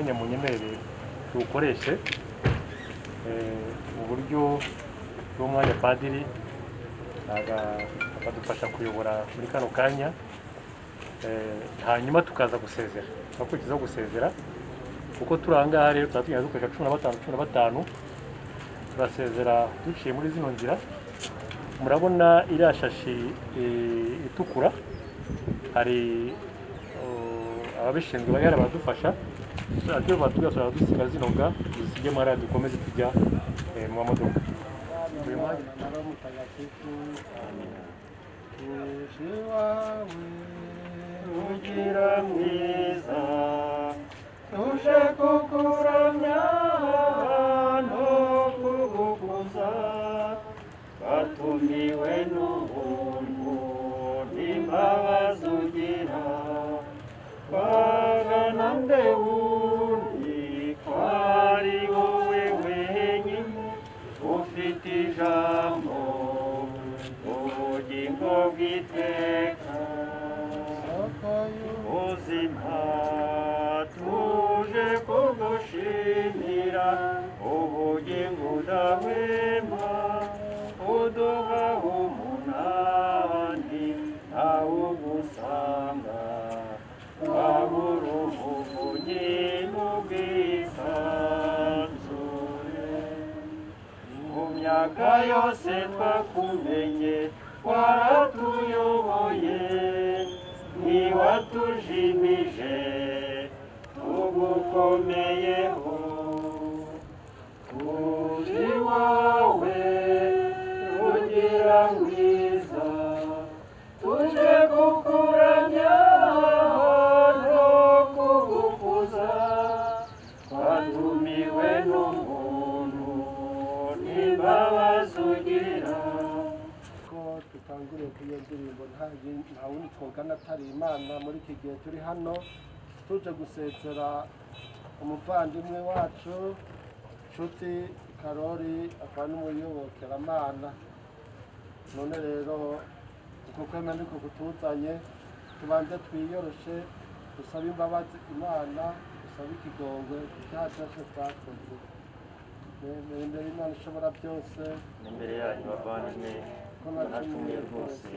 Mwanya munyemerere tuwukoreshe mu buryo bw'umwanya padiri akadufasha kuyobora muri kano kanya, hanyuma tukaza gusezera, tugakurikizaho gusezera, kuko turi aha ngaha rero tuba tugenda dukoresha 15 15, turasezera duciye muri zino nzira. Murabona iriya shashi itukura, hari ababishinzwe bari baradufasha, tujya batugasura dusiga zino ga dusige mara dukomeze tujya mu mamodoka. Uyu mwanya na Roho Mutagatifu. Tuje iwawe Rugira mwiza, tuje kukuramya no kugukuza, batumiwe n'ubuntu n'imbabazi ugira, twagana nde wundi ko ari wowe wenyine ufite ijambo ubugingo bw'iteka. Ubuzima tuje kugushimira, ubugingo udahwema uduha umunani ntawugusanga, wabura umuvunyi n'ubwisanzure. Mu myaka yose twakumenye waratuyoboye, ntiwatujimije tugukomeyeho. Tuje iwawe Rugira mwiza, tuje kukuramya no kugukuza, twatumiwe n'ubuntu n'imbabazi ugira. Ko tutanguriye kuri iyo ndirimbo nta wundi twogana atari Imana. Muri iki gihe turi hano tuje gusezera umuvandimwe wacu Nshuti Karori, akaba n'umuyobokeramana. None rero uko kwemera niko kutuzanye, tubanze twiyoroshe dusabe imbabazi Imana, dusabe ikigongwe ku cyaha cyose twakoze. Nemera imbere y'Imana ishobora byose, n'imbere yanyu bavandimwe, ko nacumuye rwose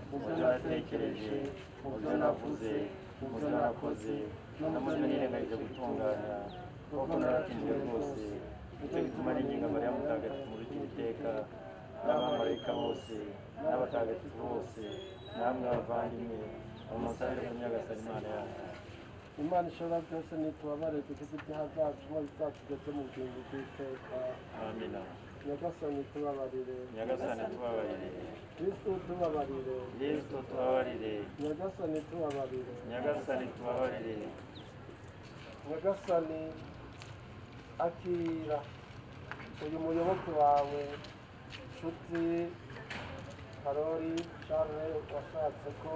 mu byo natekereje, mu byo navuze, mu byo nakoze, no mu byo nirengagije gutunganya, kuko naracumuye rwose. Nicyo gituma ninginga Mariya Mutagatifu mubikira iteka, n'abamarayika bose, n'abatagatifu bose, namwe bavandimwe, mumusabire ku Nyagasani Imana yacu. Imana ishobora byose nitubabare dukize ibyaha byacu maze izatugeze mu bugingo bw'iteka. Amina. Nyagasani tubabarire. Nyagasani tubabarire. Kristo tubabarire. Kristo tubabarire. Nyagasani tubabarire. Nyagasani tubabarire. Nyagasani akira uyu muyoboke wawe Nshuti Karori Charles, washatse ko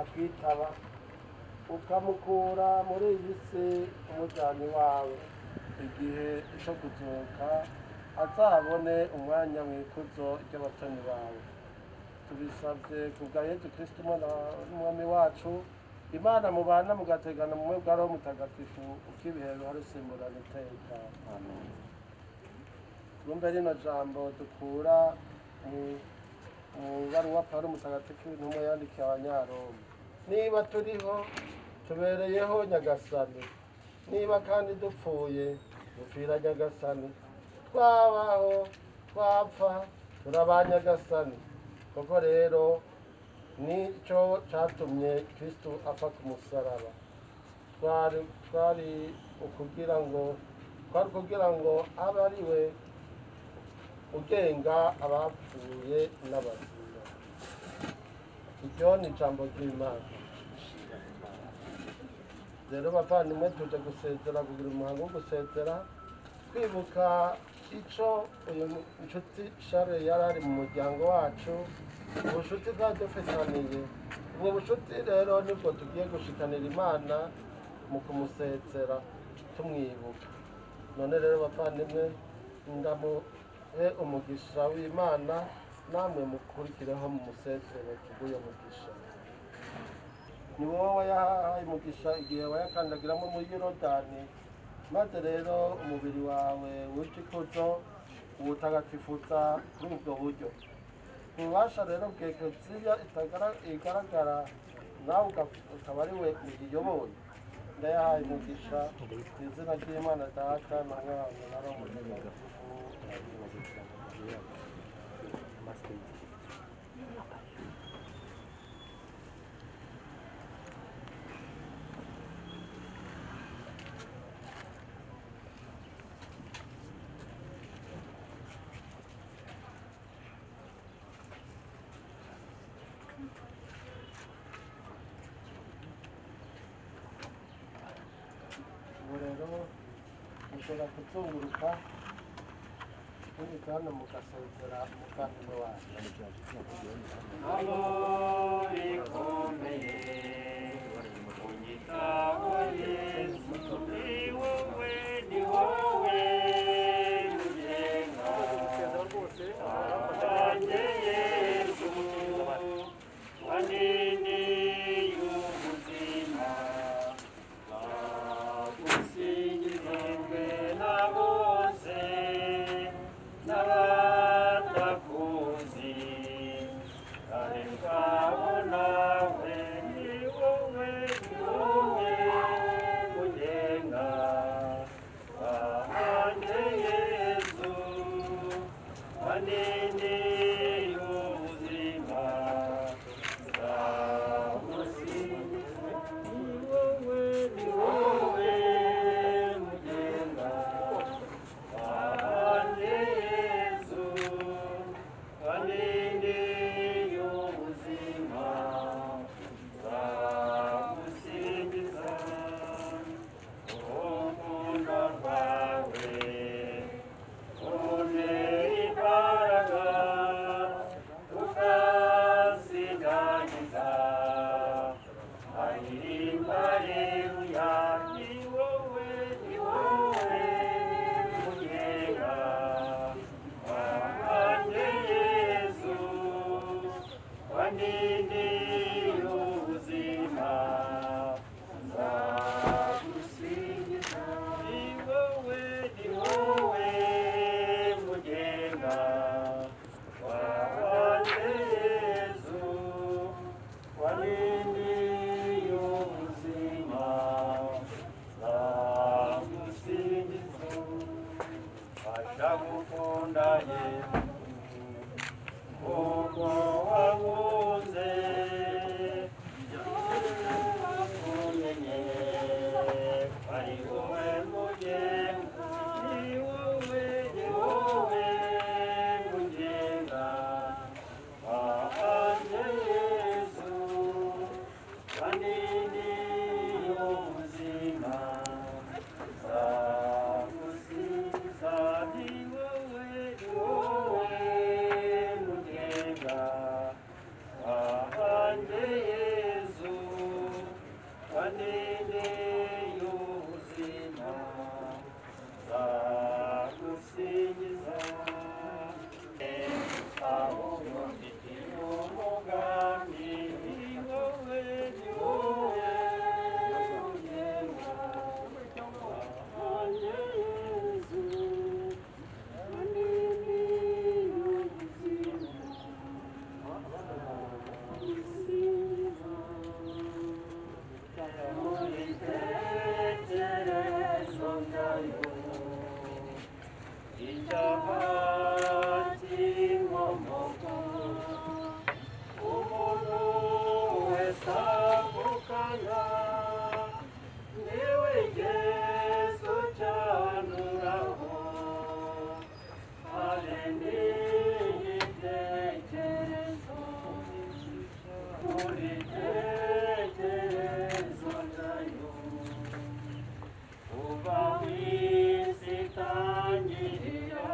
akwitaba ukamukura muri iyi si umujyani wawe, igihe cyo kuzuka azabone umwanya mu ikuzo ry'abatoni bawe. Tubisabye kubwa Yezu Kristo umwami wacu. Imana mubana mugategana mu bumwe bwa Roho Mutagatifu uko ibihe bihora bisimburana iteka. Amen. Twumve rino jambo dukura mu baruwa Pawulo Mutagatifu intumwa yandikiye Abanyaroma. Niba turiho tubereyeho Nyagasani, niba kandi dupfuye dupfira Nyagasani, twabaho twapfa turaba Nyagasani. Koko rero nicyo cyatumye Kristo apfa ku musaraba, twari ukugira ngo abe ari we ugenga abapfuye n'abazima. Iryo ni ijambo ry'Imana. Rero bavandimwe, tuje gusezera, kugira umuhango wo gusezera, twibuka ico uyu Nshuti Charles yari ari mu muryango wacu, ubucuti twari dufitaniye. Ubwo bucuti rero nibwo tugiye gushikanira Imana mu kumusezera tumwibuka. None rero bavandimwe, ndamuhe umugisha w'Imana, namwe mukurikireho mu musezero kubw'uyo mugisha. Ni wowe wayahaye umugisha igihe wayakandagiramo muri Yorodani, Maze rero umubiri wawe wuje ikuzo uwutagatifuza kuri ubwo buryo. Ububasha rero bwa Ekleziya igaragara nawe ukaba ari we uyiyoboye. Ndayahaye umugisha mu izina ry'Imana Data na Mwana na Roho Mutagatifu. Ubu rero mushobora kuzunguruka munyuze hano mugasezera umuvandimwe wacu. Abo bikomeye unyitaho Yesu, ni wowe, ni wowe mugenga wanjye Yesu, wanini y'ubuzima, bagusingizwe na bose n'abatakuzi. Arekaho nawe, ni wowe, ni wowe mugenga wanjye Yesu, wanini y'ubuzima, nzagusingiza. Ni wowe, ni wowe mugenga wanjye Yesu, wanini y'ubuzima, nzagusingiza. Urukundo rwawe runtera imbaraga, rukansindagiza, aririmba haleluya. Ni wowe, ni wowe mugenga wanjye Yesu, wanini y'ubuzima, nzagusingiza. Ni wowe, ni wowe mugenga wanjye Yesu, wanini y'ubuzima, nzagusingiza. Fasha gukunda Yesu kuko wankunze, umenye ari wowe mugenga, ni wowe, ni wowe mugenga wanjye Yesu, wanini y'ubuzima, nzagusingiza. Ni wowe, ni wowe mugenga wanjye Yesu, wanini y'ubuzima, nzagusingiza. Ahubwo mfitiye umugambi, ni wowe, ni wowe mugenga wanjye Yesu, wanini y'ubuzima, nzagusingiza. Mu bitekerezo byayo icyaha cy'inkomoko umuntu wese avukana, niwe Yesu cyanduraho, habe n'igitekerezo mu bitekerezo byayo. Kuva mu isi itangirira,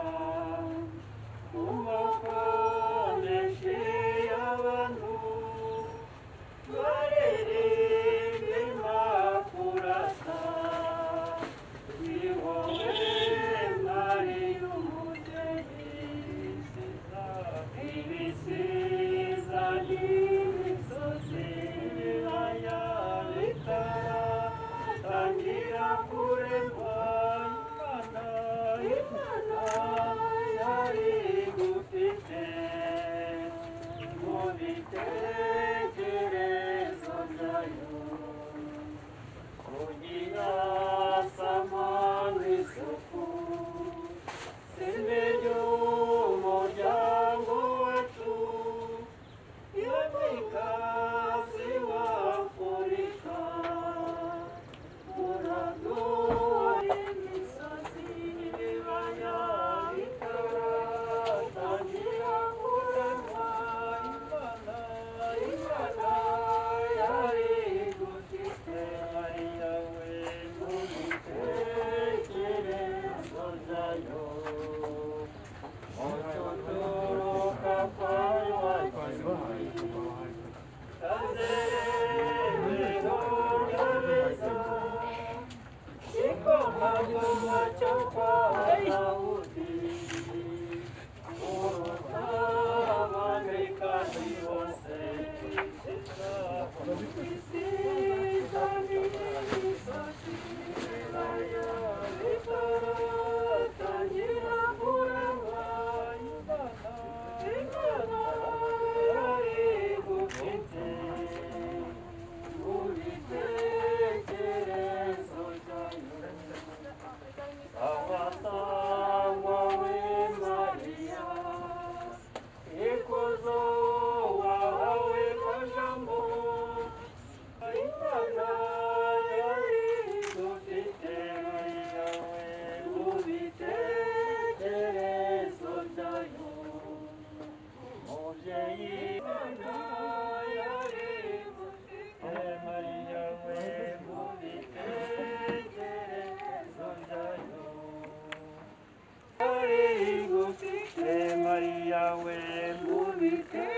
yawe mu bitekerezo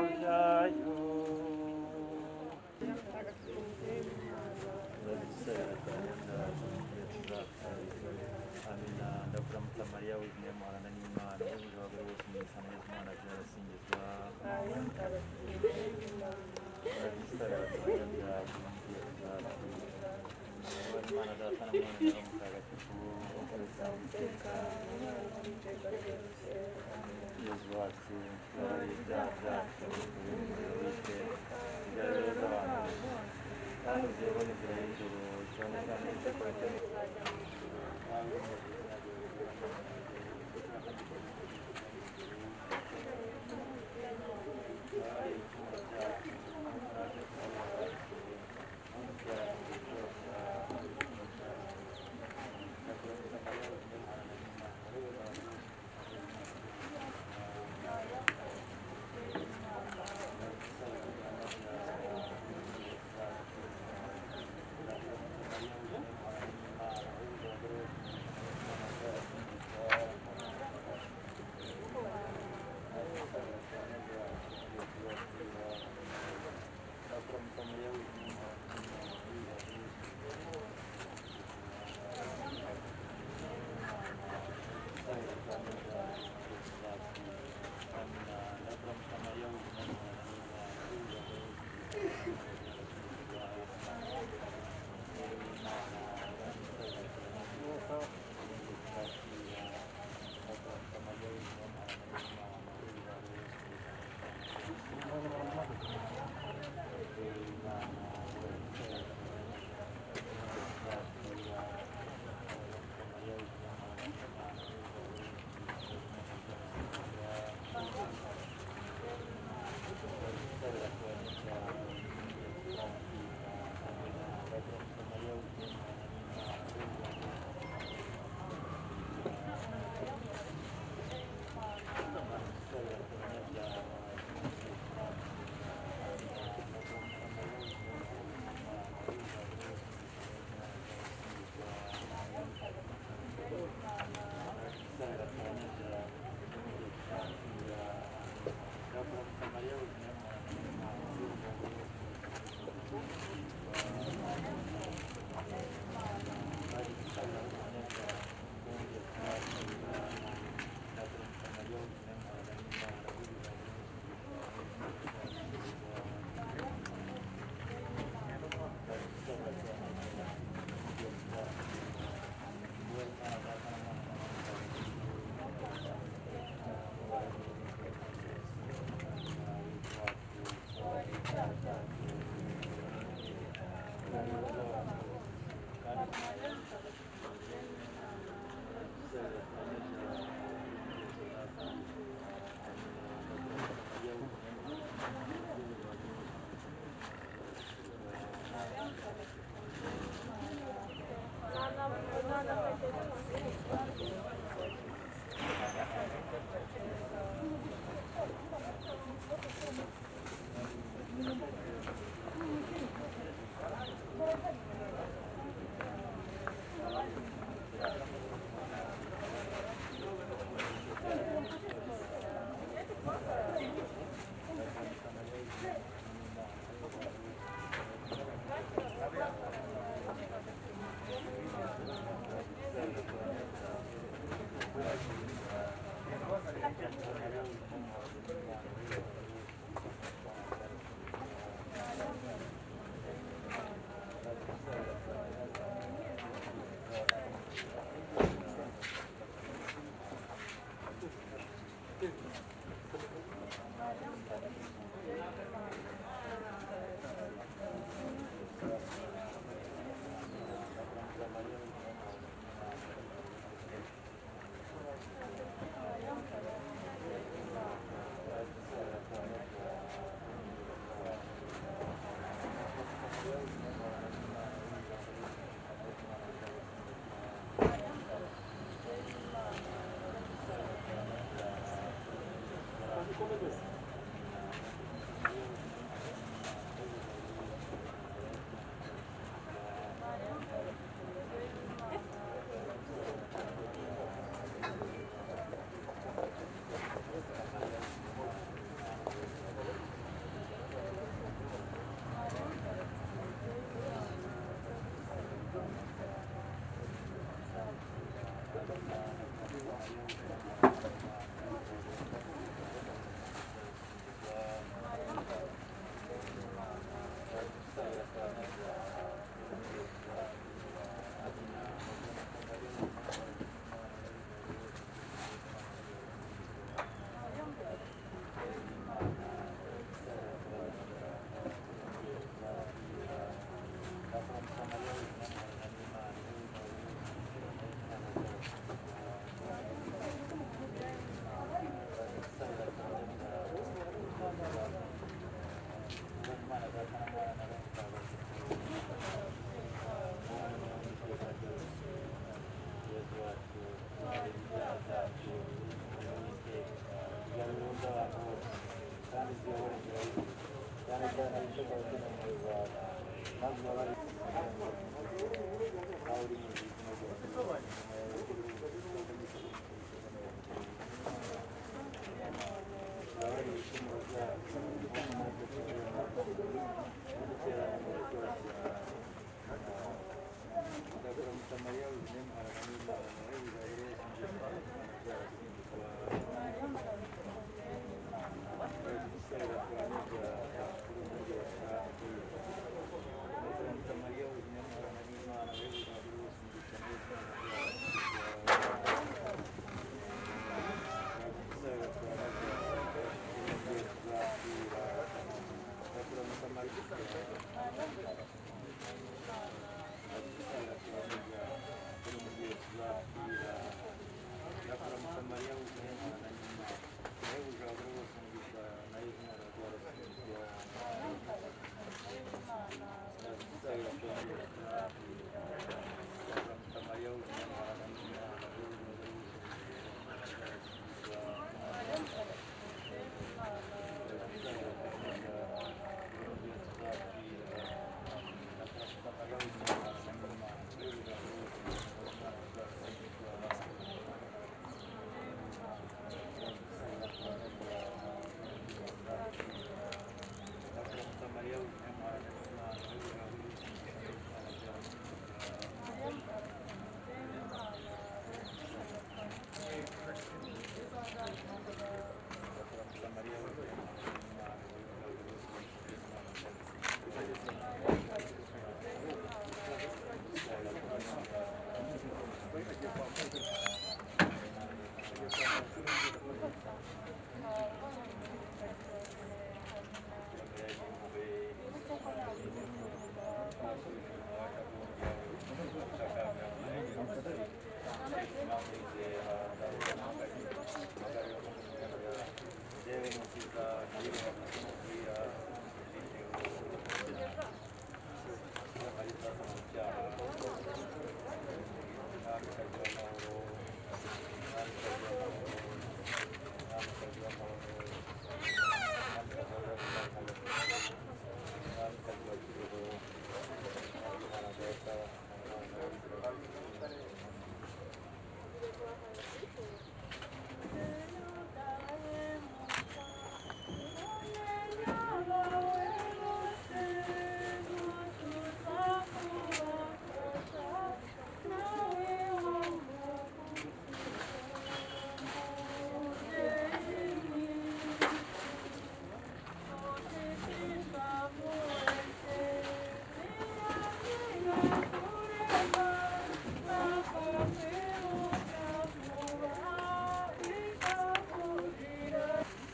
byayo. Amina. Ndakuramutsa Mariya wuzuyemo muhorana n'Imana, wahebuje abagore bose umugisha na Yezu umwana wawe arasingizwa. Imana Data na Mwana na Roho Mutagatifu. Yezu wacu tubabarire ibyaha byacu, turinde umuriro w'iteka, ujyane abantu kandi uziyobore inzira y'ijuru, cyane cyane wite ku bakene.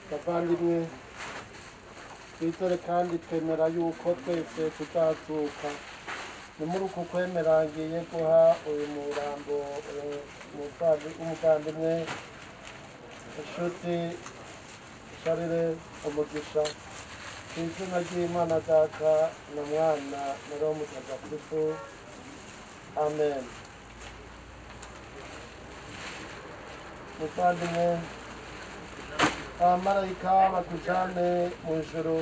Bavandimwe, twizere kandi twemera yuko twese tuzazuka. Ni muri uku kwemera ngiye guha uyu murambo umuvandimwe inshuti Charles umugisha ku izina ry'Imana Data na Mwana na Roho Mutagatifu. Amen. Muvandimwe, abamarayika bakujane mu ijuru,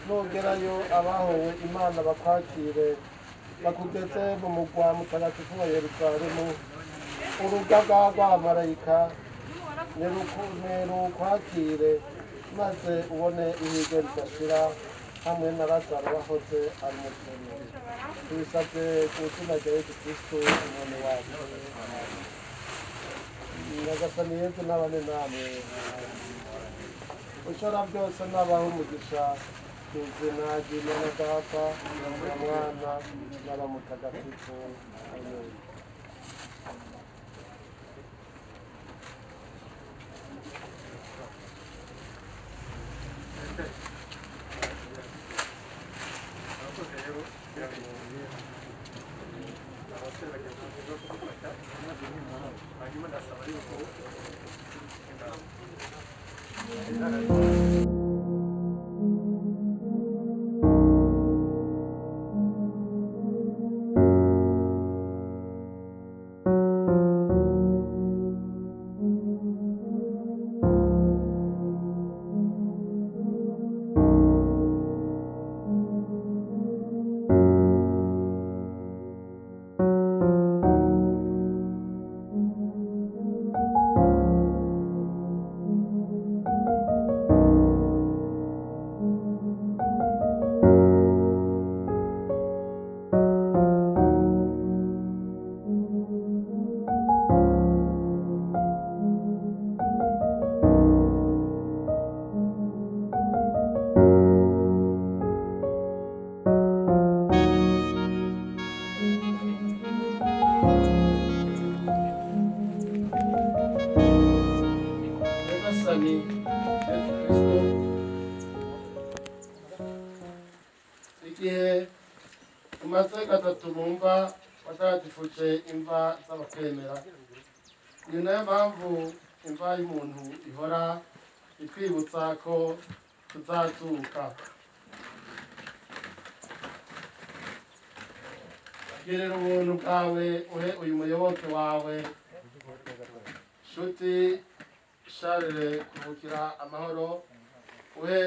nugerayo abahowe Imana bakwakire, bakugeze mu mugwa mutagatifu wa Yerusalemu. Urugaga rw'abamarayika nirukwakire, maze ubone ihirwe ridashira hamwe na Lazaro wahoze ari umukene. Tubisabye ku izina rya Yesu Kristo Umwami wacu. Nyagasani Yezu n'abane namwe. Ushobora byose n'abaha umugisha ku izina ry'Imana Data na Mwana na Roho Mutagatifu. Amen. Hanyuma ndasaba yuko Nyagasani Yesu Kristo, igihe umaze gatatu mu mva watagatifuje imva z'abakwemera. Ni nayo mpamvu imva y'umuntu ihora itwibutsa ko tuzazuka. Girira ubuntu bwawe uhe uyu muyoboke wawe Nshuti Charles kuruhukira amahoro, uhe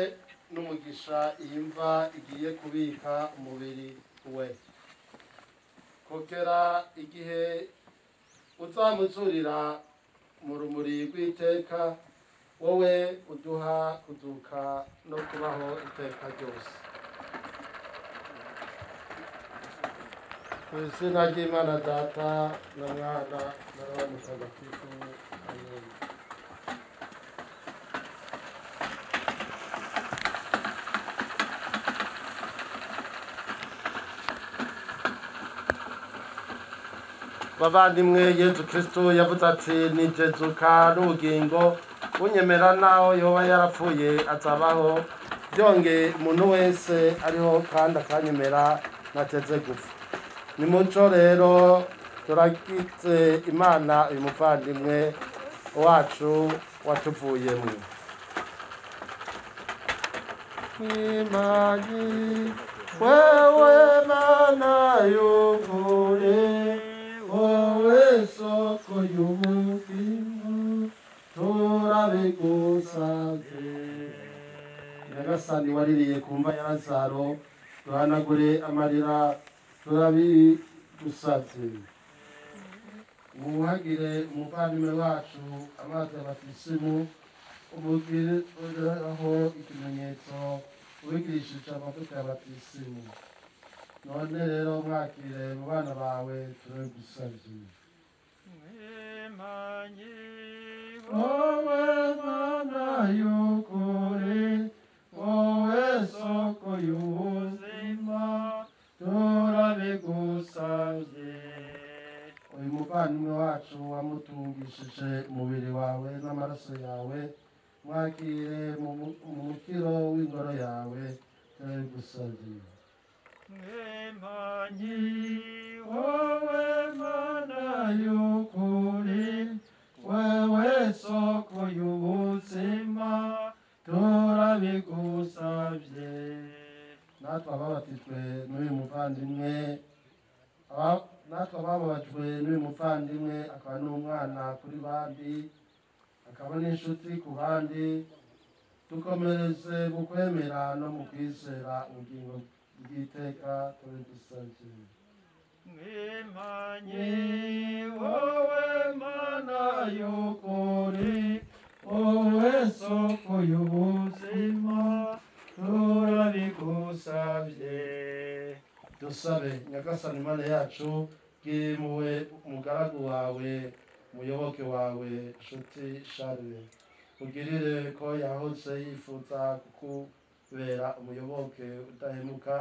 n'umugisha iyi mva igiye kubika umubiri we, kugera igihe uzamuzurira mu rumuri rw'iteka, wowe uduha kuduka no kubaho iteka ryose. Ku izina ry'Imana Data na Mwana na Roho Mutagatifu, amen. Bavandimwe, Yezu Kristo yavuze ati: "Nije nzuka n'ubugingo, unyemera naho yoba yarapfuye azabaho. Byongeye umuntu wese ariho kandi akanyemera ntateze gupfa." Ni muco rero turagize Imana uyu muvandimwe wacu watuvuyemo. Imanyi wewe Mana y'ukuri, wowe soko y'ubugingo, turabigusabye. Nyagasani waririye ku mva ya Lazaro, duhanagure amarira, turabigusabye. Wuhagire umuvandimwe wacu amazi ya batisimu, umugireho ikimenyetso wigishije amavuta ya batisimu. None rero mwakire mu bana bawe, turabigusabye. Wowe Mana y'ukuri, wowe soko y'ubuzima, turabigusabye. Uyu muvandimwe wacu wamutungishije umubiri wawe n'amaraso yawe, mwakire mu mukiro w'ingoro yawe, turabigusabye. Wowe Mana y'ukuri, wewe soko y'ubuzima, turabigusabye. Natwe ababatijwe n'uyu muvandimwe, natwe abababajwe n'uyu muvandimwe, akaba n'umwana kuri bandi, akaba n'inshuti ku bandi, dukomereze mu kwemera no mu kwizera ubugingo bw'iteka, turabigusabye. Wowe Mana y'ukuri, wowe soko y'ubuzima, turabigusabye. Dusabe. Nyagasani Imana yacu, bw'imuwe umugaragu wawe, umuyoboke wawe Nshuti Charles, ugirire ko yahoze yifuza kukubera umuyoboke udahemuka,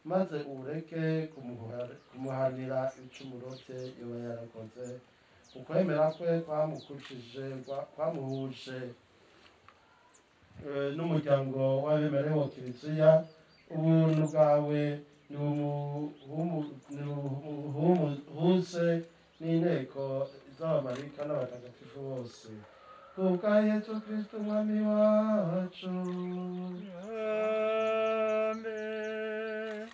maze ureke kumuhanira ibicumuro bye yoba yarakoze. Ukwemera kwe kwamukujije, kwamuhuje n'umuryango w'abemerewe Kiliziya. Ubuntu bwawe nibuhuze n'inteko z'abamarayika n'abatagatifu bose, kubwa Yesu Kristo Umwami wacu. Amen.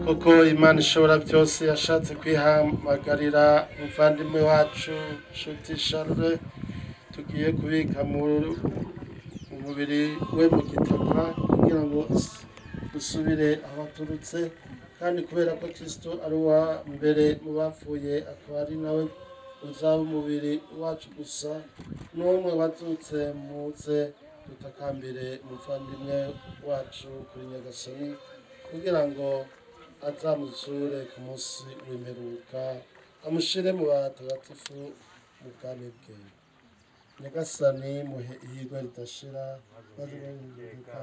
Kuko Imana ishobora byose yashatse kwihamagarira umuvandimwe wacu Nshuti Charles, tugiye kubika mu mubiri we mu gitaka kugira ngo usubire aho aturutse, kandi kubera ko Kristo ari uwa mbere mu bapfuye, akaba ari nawe uzaba umubiri wacu gusa n'umwe wazutse, muze dutakambire umuvandimwe wacu kuri Nyagasani kugira ngo azamuzure ku munsi w'imperuka, amushire mu batagatifu mu bwami bwe. Nyagasani muhe ihirwe ridashira, maze umwiteka.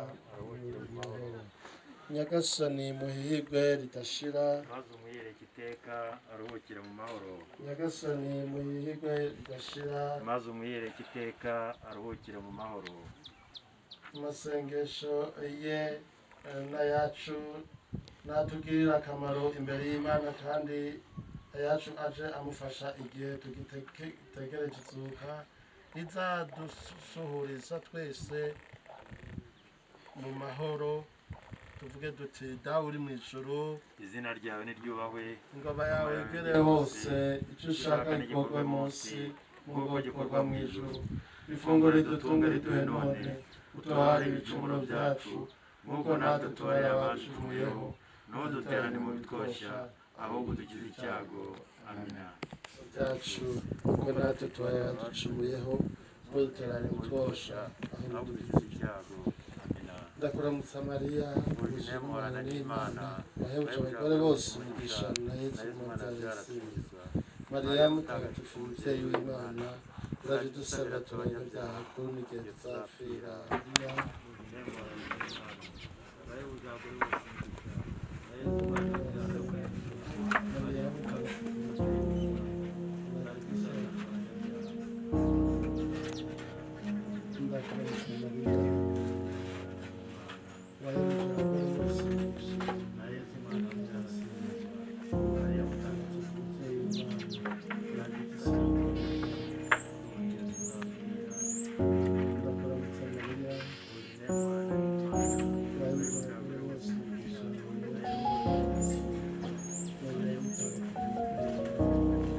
Nyagasani muhe ihirwe ridashira, maze umwiyereke iteka aruhukire mu mahoro. Nyagasani muhe ihirwe ridashira, maze umwiyereke iteka aruhukire mu mahoro. Amasengesho ye n'ayacu natugirira akamaro imbere y'Imana, kandi ayacu aje amufasha igihe tugitegereje izuka rizadusuhuriza twese mu mahoro. Tuvuge duti: Dawe uri mu ijuru, izina ryawe niryubahwe, ingoma yawe igere hose, icyo ushaka gikorwe munsi nk'uko gikorwa mu ijuru. Ifunguro ridutunga riduhe none, utuhare ibicumuro byacu nk'uko natwe tubarira abaducumuyeho, ntuduterane mu bitwoshya, ahubwo udukize icyago. Amina. Byacu kuko natwe tubarira abaducumuyeho, ntuduterane mu bitwoshya, ahubwo udukize icyago. Amina. Ndakuramutsa Mariya, wuje muhorana n'Imana, wahebuje abagore bose umugisha, na Yezu umwana umwana. Mariya mutagatifu, umubyeyi w'Imana, uraje dusabira abanyabyaha kuri n'igihe tuzapfira. Amina. Mariya mutagatifu, umubyeyi w'Imana, uraje dusabira. Ndakuramutsa Mariya, wahebuje abagore bose umugisha, na Yezu umwana byarasingizwa. Mariya mutagatifu, umubyeyi w'Imana, uraje dusabira n'igihe tuzapfira. Ndakuramutsa Mariya, wuje muhorana n'Imana, wahebuje abagore bose umugisha, Mariya mutagatifu, umubyeyi w'Imana,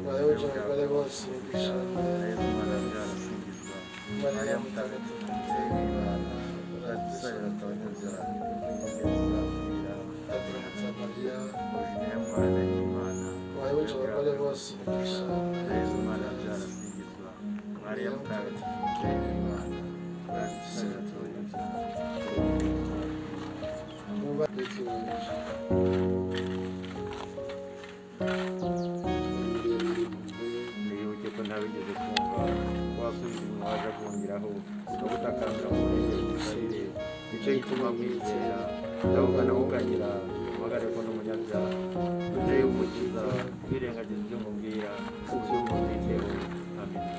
wahebuje abagore bose umugisha, na Yezu umwana byarasingizwa. Mariya mutagatifu, umubyeyi w'Imana, uraje dusabira abanyabyaha n'igihe tuzapfira. Ndakuramutsa Mariya, wuje muhorana n'Imana, wahebuje abagore bose umugisha, na Yezu umwana byarasingizwa. Mariya mutagatifu, umubyeyi w'Imana, uraje dusabira abanyabyaha n'igihe tuzapfira. Mwibuke ko ntawigeze kumva ko wasubiza inyuma waje akongeraho no gutakambira mu burengero bw'isire, nicyo gituma mwizera ndahugana wuganira ubagare ko n'umunyabyaha mubyeyi w'umukiza, kwirengagiza ibyo mubwira ubyumva mwiteho. Amina.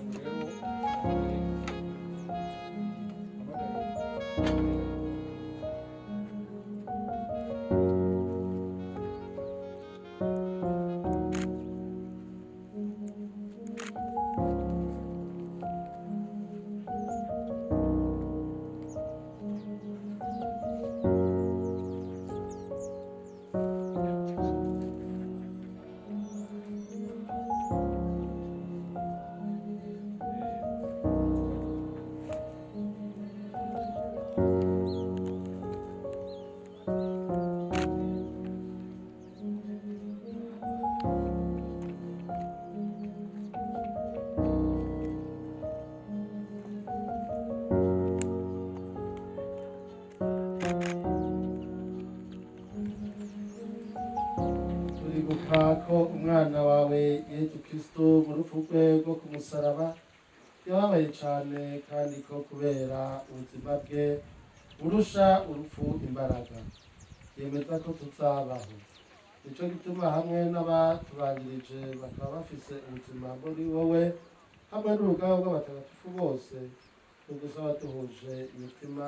Ndagira ngo rero ko umwana wawe Yesu Kristo mu rupfu rwe rwo ku musaraba yababaye cyane, kandi ko kubera ubuzima bwe burusha urupfu imbaraga, yemeza ko tuzabaho. Nicyo gituma hamwe n'abatubanjirije bakaba bafise ubuzima muri wowe, hamwe n'urugabo rw'abatagatifu bose, tugusaba duhuje imitima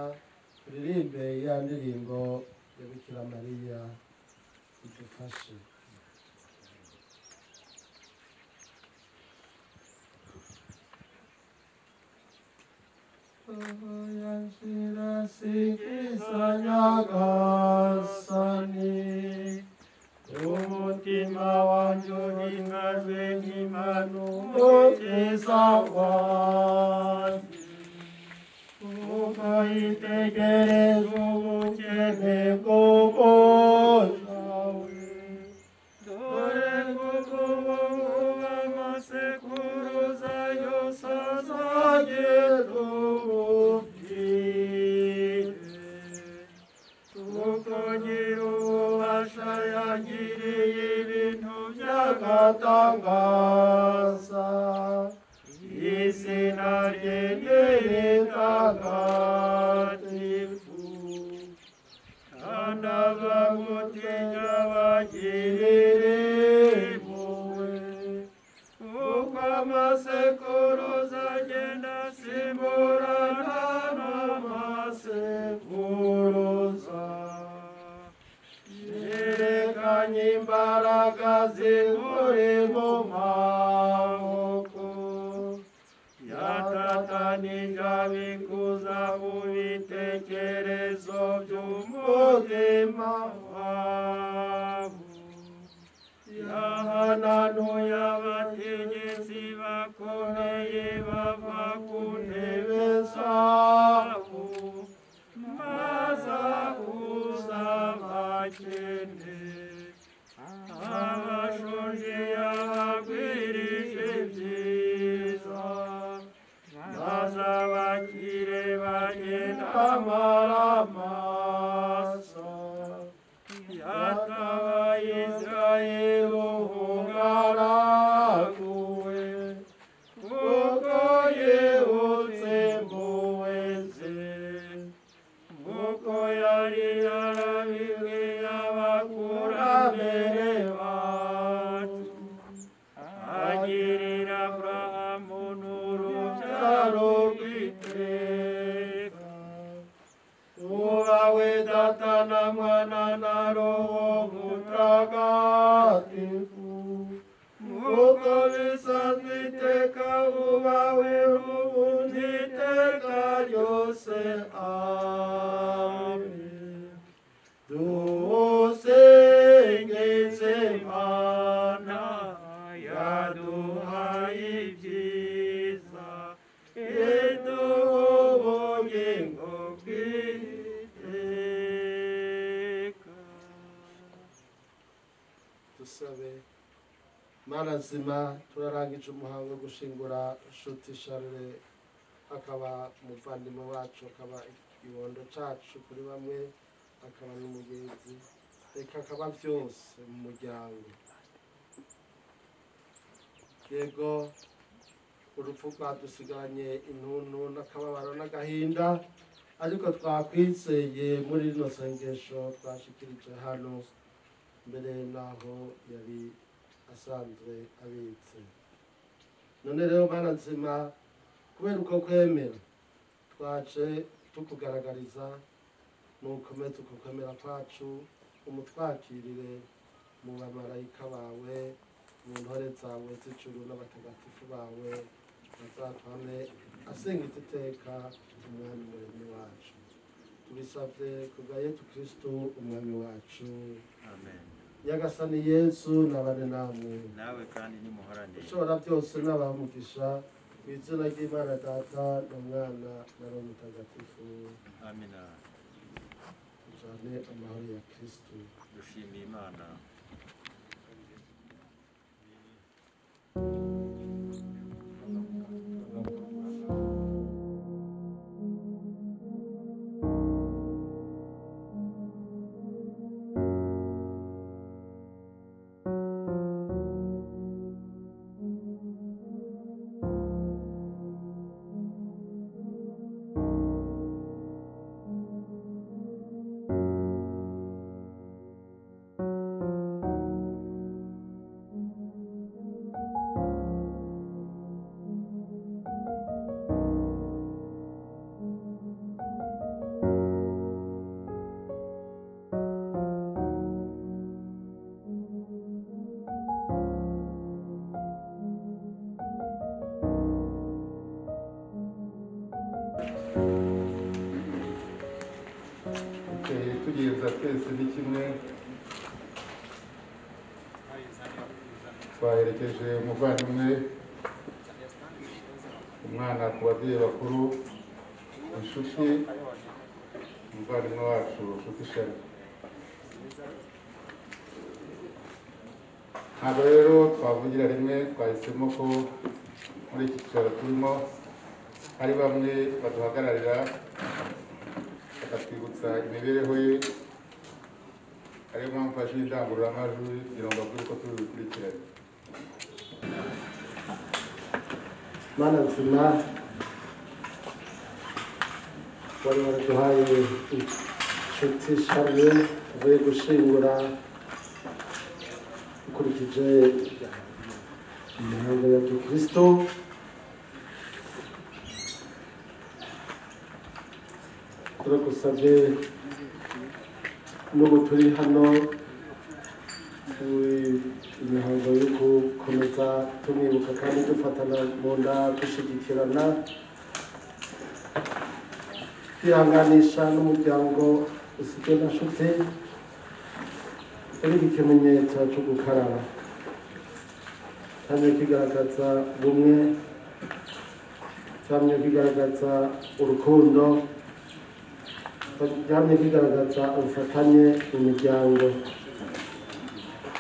turirimbe ya ndirimbo ya Bikira Mariya idufashe. Nyagasani, umutima wanjye uhimbaze n'Imana umukiza wanjye, kuko yitegereza ubukene bw'umuja we. Dore kuko ubu amasekuruza yose azagira ubukire, kuko Nyir'ububasha yangiriye ibintu by'agatangaza, izina rye ni ritagatifu, kandi abagutinya bagirire impuhwe, kuko amasekuruza agenda asimburana n'amasekuruza. Yerekanye imbaraga zikuri mu maboko, yatatanije abikuza mu bitekerezo by'umutima wabo, yahananuye abategetsi bakomeye bava ku ntebe zabo, maze akuza abakene, abashonje yabagwirije ibyiza, maze abakire bagenda amaramasa. Yatabaye Israheli umugaragu we, kuko yibutse impuhwe ze, kuko yari yarabibwiye abakurambere bacu, agirira Aburahamu n'urubyaro rw'iteka. Ubawe Data na Mwana na Roho Mutagatifu, nk'uko bisanzwe iteka, ubawe n'ubu n'iteka ryose. Amen. Dusingize Imana yaduhaye ibyiza, iduha ubugingo bw'iteka. Dusabe. Mana nzima, turarangije umuhango wo gushingura Nshuti Charles, akaba umuvandimwe wacu, akaba ikibondo cacu kuri bamwe, akaba n'umugenzi, reka akaba byose mu muryango. Yego, urupfu rwadusigaranye intuntu n'akababaro n'agahinda, ariko twakwizeye muri rino sengesho twashikirije hano mbere n'aho yari asanzwe abitse. None rero Mana nzima, kubera uko kwemera twaje tukugaragariza, nukomeze uko kwemera kwacu, umutwakirire mu bamarayika bawe, mu ntore zawe z'ijuru n'abatagatifu bawe, bazatwame asenga iteka Umwami Muremyi wacu. Tubisabye kubwa Yesu Kristo Umwami wacu. Amen. Nyagasani Yesu nabane namwe, nawe kandi nimuhorane. Ushobora byose n'abamugisha mu izina ry'Imana Data na Mwana na Roho Mutagatifu. Amina. Tujane amahoro ya Kristo. Dushimiye Imana. Tugenza twese ni kimwe, twaherekeje umuvandimwe, umwana ku babyeyi bakuru, inshuti, umuvandimwe wacu Nshuti Charles. Ntabwo rero twavugira rimwe, twahisemo ko muri iki cyicaro turimo hari bamwe baduhagararira bakatwibutsa imibereho ye, ariyo mpamvu mfashe indangururamajwi kugira ngo mbabwire uko turi bubikurikirane. Mana nzima, wari waraduhaye inshuti Charles tuvuye gushingura ukurikije imihango ya Gikristo. Turakusabye n'ubu turi hano imihango yo gukomeza tumwibuka kandi dufatana mu nda, dushyigikirana, twihanganisha n'umuryango usigaye na nshuti. Uri ikimenyetso cyo gukaraba cyane kigaragaza ubumwe, cyane kigaragaza urukundo, cyane kigaragaza ubufatanye mu miryango.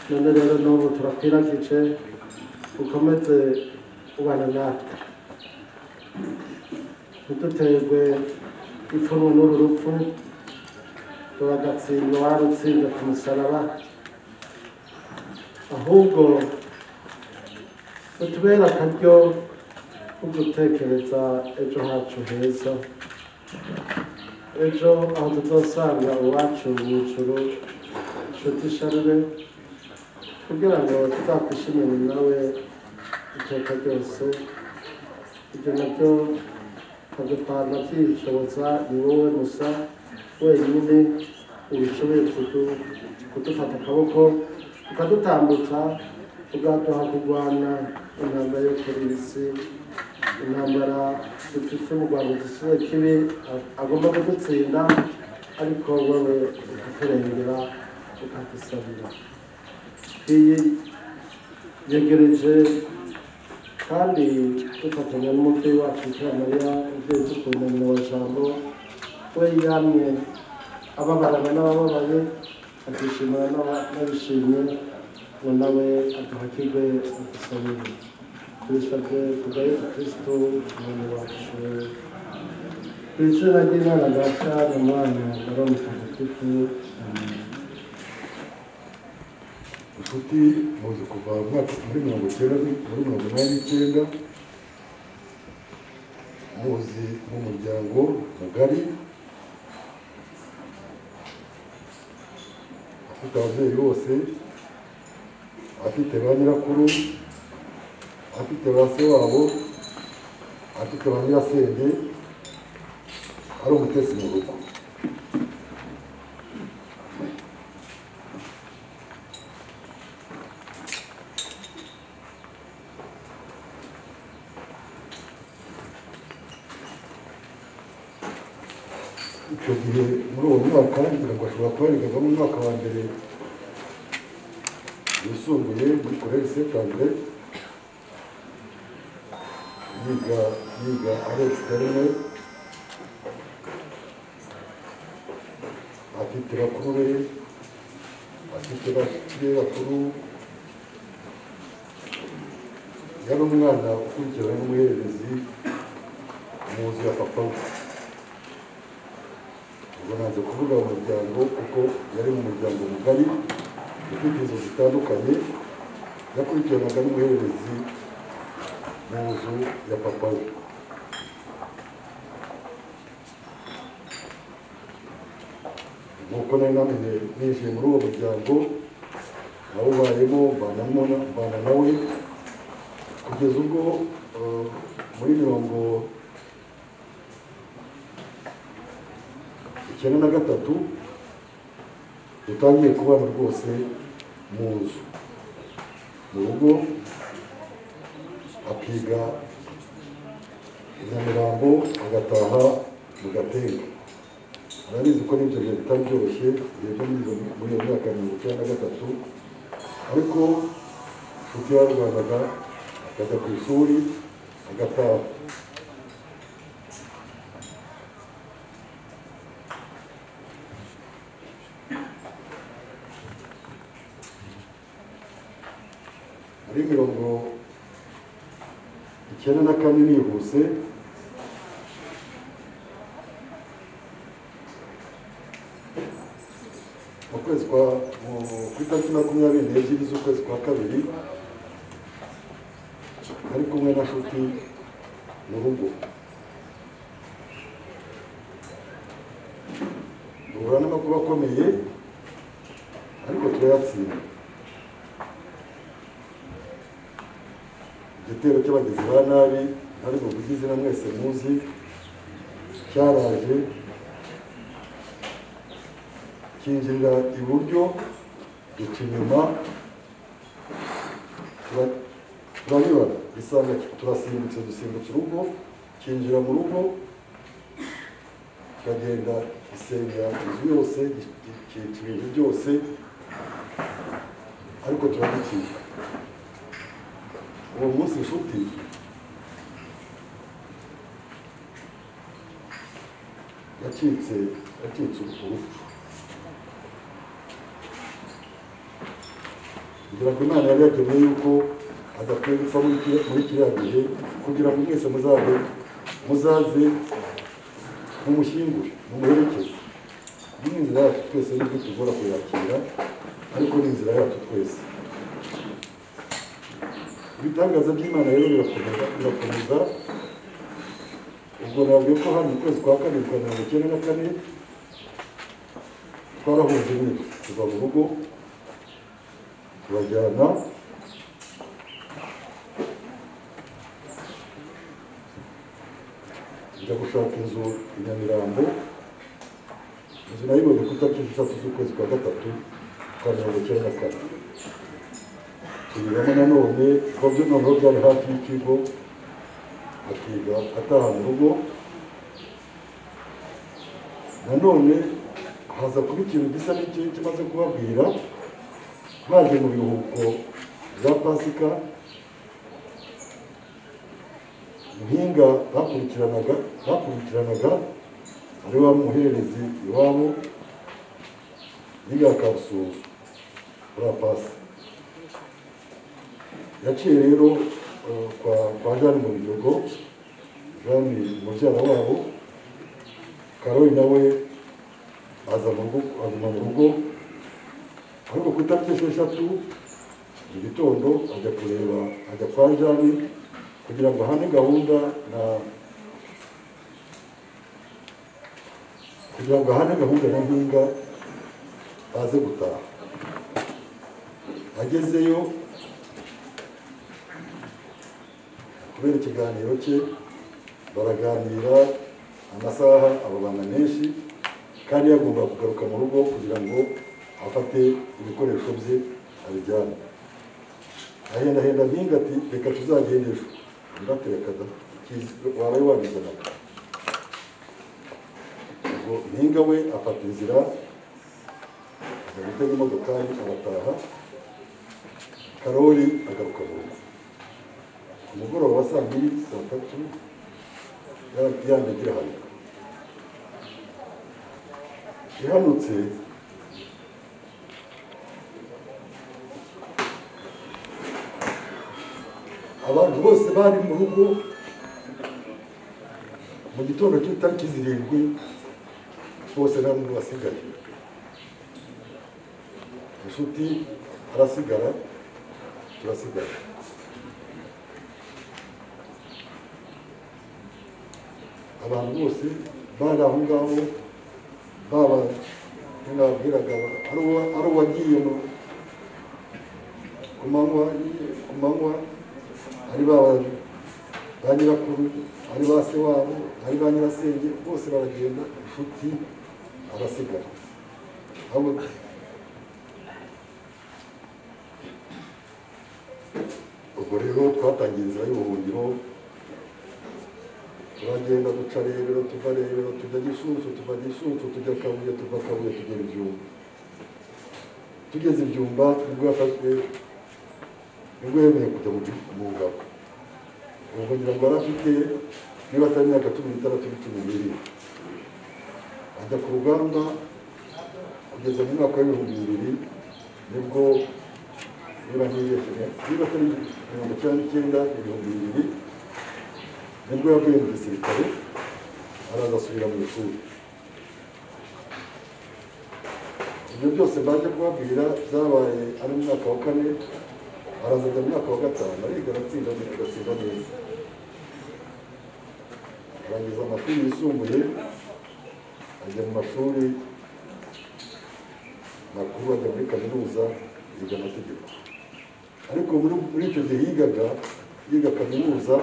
None rero n'ubu turakwiragije ukomeze ubana natwe, ntiduterwe ipfunwe n'uru rupfu, turagatsindwa warutsinze ku musaraba, ahubwo utubere akaryo ko gutekereza ejo hacu heza, ejo aho tuzosanga uwacu mu ijuru Nshuti Charles, kugira ngo tuzakwishimire nawe iteka ryose. Ibyo nabyo ntabwo twanabyishoboza, ni wowe gusa wenyine ubishoboye kudufata akaboko ukadutambutsa, ukaduha kurwana intambara yo kuri iyi si, intambara dufise mu Rwanda igisubizo kibi agomba kudutsinda, ariko wowe ukaturengera ukadusabira. Iyi yegereje kandi dufatanya n'umubyeyi wacu Bikira Mariya, umubyeyi udukunda, nyina wa Jambo, we yamye ababarana n'abababaye, akishimana n'abishimye, ngo nawe aduhakirwe adusabire. Tubisabye kubwa Yesu Kristo Umwami wacu. Ku izina ry'Imana Data na Mwana na Roho Mutagatifu. Amen. Nshuti muzi kuva muri 90 muri 89, muzi mu muryango mugari, afite ababyeyi bose, afite ba nyirakuru, Afite ba se wabo, afite ba nyirasenge, ari umutesi mu rugo. Icyo gihe muri uwo mwaka ngira ngo ashobora kuba yarigaga mu mwaka wa mbere wisumbuye muri Collège Saint André, yiga ari externe, afite bakuru be, afite bashiki be bakuru. Yari umwana ukurikirana n'umuhererezi mu nzu ya papa we. Ubwo nanze kuvuga mu muryango kuko yari mu muryango mugari ufite inzu zitandukanye, yakurikiranaga n'umuhererezi mu nzu ya papa we. Nk'uko nari namenye ninjiye muri uwo muryango, nawubayemo, mbana nawe kugeza ubwo muri 93 dutangiye kubana rwose mu nzu, mu rugo, akiga i Nyamirambo agataha mu Gatenga. Arabizi ko n'ibyo bihe bitari byoroshye, ibihe byo muri iyo myaka 93, ariko Nshuti yararwanaga akajya ku ishuri agataha. Muri 94 nihuse, mu kwezi kwa ku itariki 22 z'ukwezi kwa kabiri, nari kumwe na Nshuti mu rugo, duhura n'amakuba akomeye ariko turayatsinda. Igitero cy'abagizi ba nabi ntari buvuge izina mwese muzi cyaraje kinjirira iburyo, duca inyuma, turabibona bisanga turasimbutse, dusimbutse urugo, kinjira mu rugo, kiragenda gisenya inzu yose, cyica ibintu byose, ariko turagicika. Uwo munsi Nshuti yacitse urupfu. Ngira ngo Imana yari yageneye yuko adakwiye gupfa muri kiriya gihe, kugira ngo mwese muzaze mumushyingure, mumuherekeze. Iyi ni inzira yacu twese, nubwo tugora kuyakira, ariko ni inzira yacu twese. Ibitangaza by'Imana rero birakomeza. Ubwo nabwiye ko hano mu kwezi kwa kabiri kwa 94 twarahunze nyine, tuva mu rugo turajyana, njya gushaka inzu i Nyamirambo. Inzu nayibonye ku itariki 3 z'ukwezi kwa gatatu kwa 94. Tuyibamo nanone, kuko byo noneho byari hafi y'ikigo, akiga ataha mu rugo. Nanone haza kuba ikintu gisa n'iki kimaze kubabwira, baje mu biruhuko bya Pasika, Muhinga bakurikiranaga ari wa muhererezi iwabo, yiga Kabusunzu kuri Pasi. Yaciye rero kwa Jeanne mu Biryogo, Jeanne mubyara wabo, Karoli nawe aza mu rugo, aguma mu rugo, ariko ku itariki 6 mu gitondo ajya kureba, ajya kwa Jeanne kugira ngo ahane gahunda na kugira ngo ahane gahunda na Mpinga baze gutaha. Agezeyo Kubera ikiganiro cye baraganira amasaha ababana menshi, kandi yagomba kugaruka mu rugo kugira ngo afate ibikoresho bye abijyane. Ahendahenda Mpinga ati reka tuzagende ejo, ndatereka da wabaye wabizanaga. Ubwo Mpinga we afata inzira ajya gutega imodokari arataha, Karoli agaruka mu rugo ku mugoroba wa saa 2 saa 3 ya ndege irahanuka. Ihanutse abantu bose bari mu rugo mu gitondo cy'itariki 7 bose nta muntu wasigaye. Inshuti arasigara, turasigara. Abantu bose bari aho ngaho, baba nabwiraga ari uwagiye ku manywa, ari ba nyirakuru, ari ba se wabo, ari ba nyirasenge, bose baragenda, inshuti arasigara. Ubwo rero twatangiye inzira y'ubuhungiro, turagenda duca Rebero, tuva Rebero tujya Gishushu, tuva Gishushu tujya Kabuye, tuva Kabuye tugera Ibyumba. Tugeze Ibyumba nibwo yafashwe, nibwo yemeye kujya mu ngabo. Ubwo ngira ngo yari afite niba atari imyaka 16 17, ajya ku rugamba kugeza mu mwaka w'2000, nibwo niba ntibeshye niba atari 99 2000 nibwo yavuye mu gisirikare araza asubira mu ishuri. Ibyo byose mbaje kubabwira byabaye ari mu mwaka wa 4, araza ajya mu mwaka wa 5 ariga aratsinda agatsinda neza, arangiza amashuri yisumbuye ajya mu mashuri makuru, ajya muri kaminuza yiga amategeko. Ariko muri icyo gihe yigaga yiga kaminuza,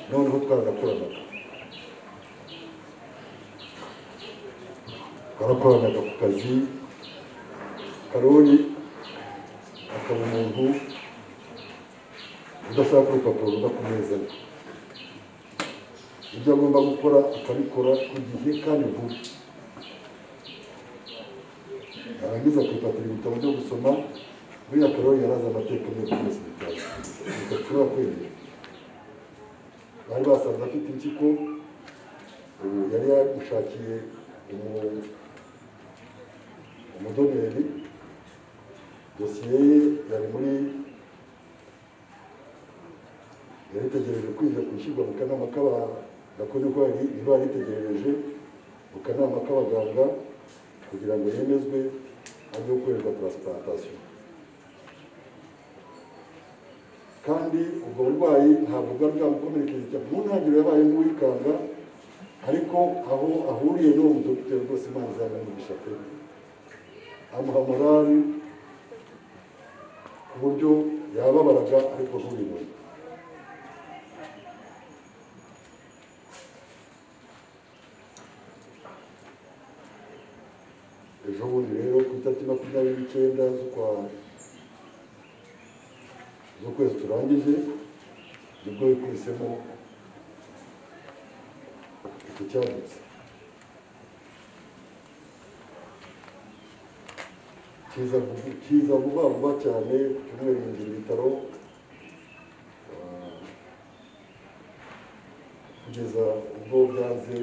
noneho twaranakoranaga ku kazi. Karoli akaba umuntu udashaka urupapuro ruva ku meza ye, ibyo agomba gukora akabikora ku gihe kandi vuba. Yarangiza akifatira ibitabo byo gusoma. Buriya Karoli yarazi amateka muri byose bitabo bidashobora kwemera. Bari basanze afite impyiko, ubu yari yamushakiye umudoneri, dosiye ye yari muri yari itegereje kwiga gushyirwa mu kanama k'abaganga, mu kanama k'abaganga kugira ngo yemezwe ajye gukorerwa transplantation. Kandi ubwo burwayi ntabwo bwari bwamukomerekeje cyane, mu ntangiriro yabaye nk'uwikanga, ariko aho ahuriye n'uwo mudogiteri rwose Imana izamugisha pe, amuha morali ku buryo yababaraga ariko ntubibone. Ejo bundi rero ku itariki 29 z'ukwezi turangije, nibwo yikubisemo icyo cyadutse. Kiza vuba vuba cyane, ku cyumweru yinjira ibitaro kugeza ubwo byanze,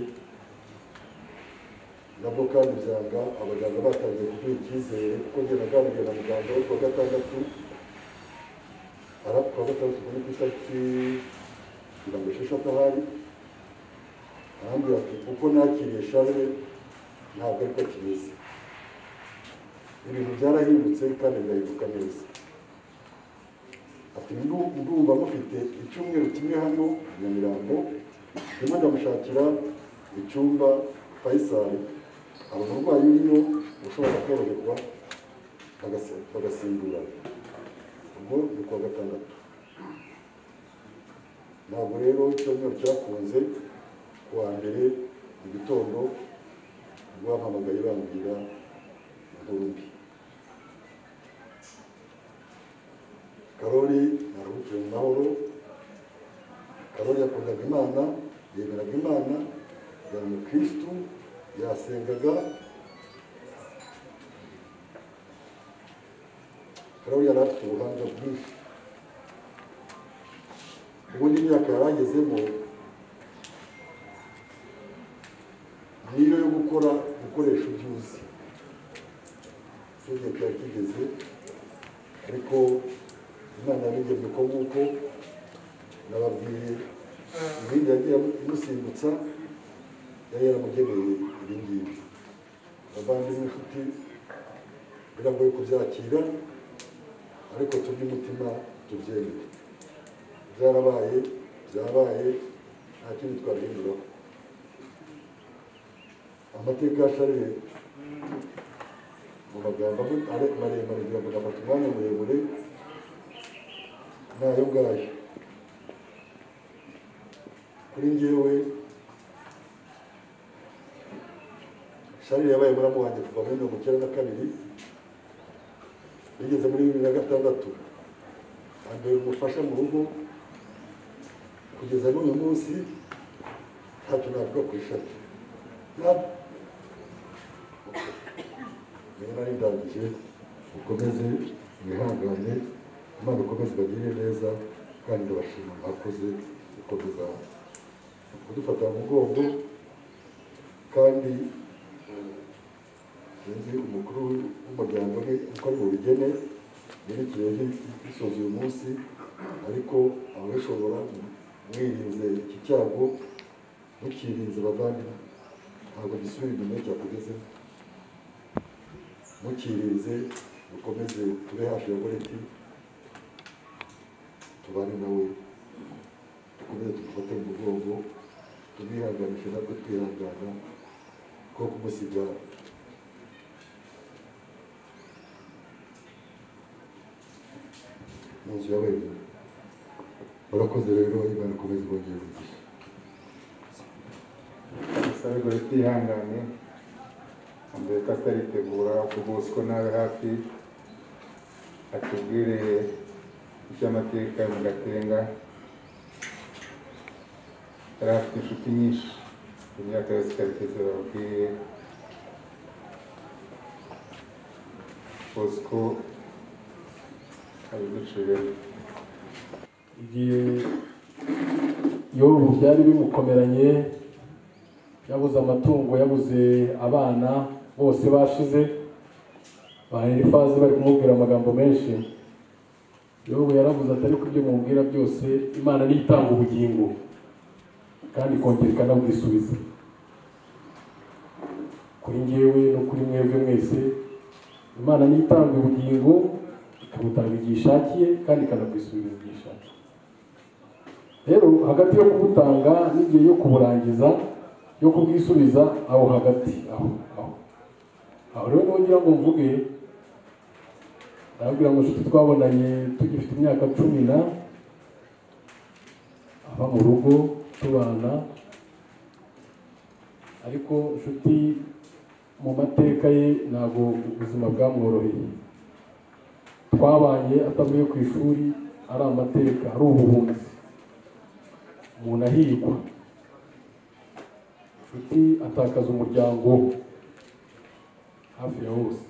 nabwo kandi byanga. Abaganga batangiye kuduha icyizere, kuko njye naganiriye na muganga wo kuwa gatandatu, kuwa gatandatu kuri ku itariki 66 ahari, arambwira ati uko nakiriye Charles ntabwo ariko kimeze, ibintu byarahindutse kandi birahinduka neza. Ati ndumva mufite icyumweru kimwe hano Nyamirambo, ndimo ndamushakira icyumba Faisal, hari umurwayi uriyo ushobora koroherwa bagasimburana. Ubwo ni kuwa gatandatu. Ntabwo rero icyumweru cyakunze, kuwa mbere mu gitondo ubwo bampamagaye bambwira inkuru mbi. Karoli naruhukiye mu mahoro. Karoli yakundaga Imana, yemeraga Imana, yari umukristu, yasengaga. Karoli yari afite ubuhanga bwinshi. Ubundi imyaka yaragezemo niyo yo gukora gukoresha ibyo uzi. Icyo gihe cyari kigeze, ariko Imana yabigenye uko nguko. Nababwiye ibindi yagiye imusimbutsa, yari yaramugeneye ibi ngibi. Abavandimwe, inshuti, biragoye kubyakira, ariko turye umutima tubyemere. Byarabaye, byabaye, nta kindi twabihinduraho. Amateka ya Charles mu magambo maremare kugira ngo nafate umwanya muremure nayo ngayo. Kuri njyewe Charles yabaye muramu wanjye kuva muri 1992 bigeze muri 2006, ambera umufasha mu rugo kugeza n'uyu munsi. Ntacyo navuga ku ishati nari ndangije. Mukomeze mwihangane, Imana ikomeze ibagirire neza, kandi ndabashima mwakoze gukomeza kudufata mu mugongo. Kandi sinzi umukuru w'umuryango ni uko ari bubigene yerekeye gisoza uyu munsi, ariko ababishobora mwirinze iki cyago, mukirinze bavandimwe, ntabwo gisubira inyuma cyakugezeho. Mukirinze, mukomeze tube hafi ya Goreti, tubane nawe, dukomeze tumufate mu mugongo, tumwihanganishe natwe twihangana, ko kumusiga mu nzu ya wenyine. Murakoze rero, Imana ikomeze ibongere umugisha. Sabe Goreti yihangane, mbere ko ataritegura Bosco nawe hafi atubwire icy'amateka mu Gatenga. Yari afite inshuti nyinshi imyaka yose Karekezi bababwiye. Bosco abiduciremo. Igihe Yobu byari bimukomeranye, yabuze amatungo, yabuze abana bose bashize, ba Elifazi bari kumubwira amagambo menshi. Yobu yaravuze ati ariko ibyo mubwira byose Imana niyo itanga ubugingo kandi ikongera ikanabwisubiza. Kuri njyewe no kuri mwebwe mwese, Imana niyo itanga ubugingo, ikabutanga igihe ishakiye kandi ikanabwisubiza igihe ishakiye. Rero hagati yo kubutanga n'igihe yo kuburangiza, yo kubwisubiza, aho hagati aho aho aho rero nongera ngo mvuge, ndababwira ngo inshuti twabonanye tugifite imyaka 10 na aba mu rugo tubana, ariko inshuti mu mateka ye ntabwo ubuzima bwamworoheye. Twabanye atavuye ku ishuri, ari amateka, ari ubuhunzi, umuntu ahigwa. Inshuti atakaza umuryango hafi ya hose,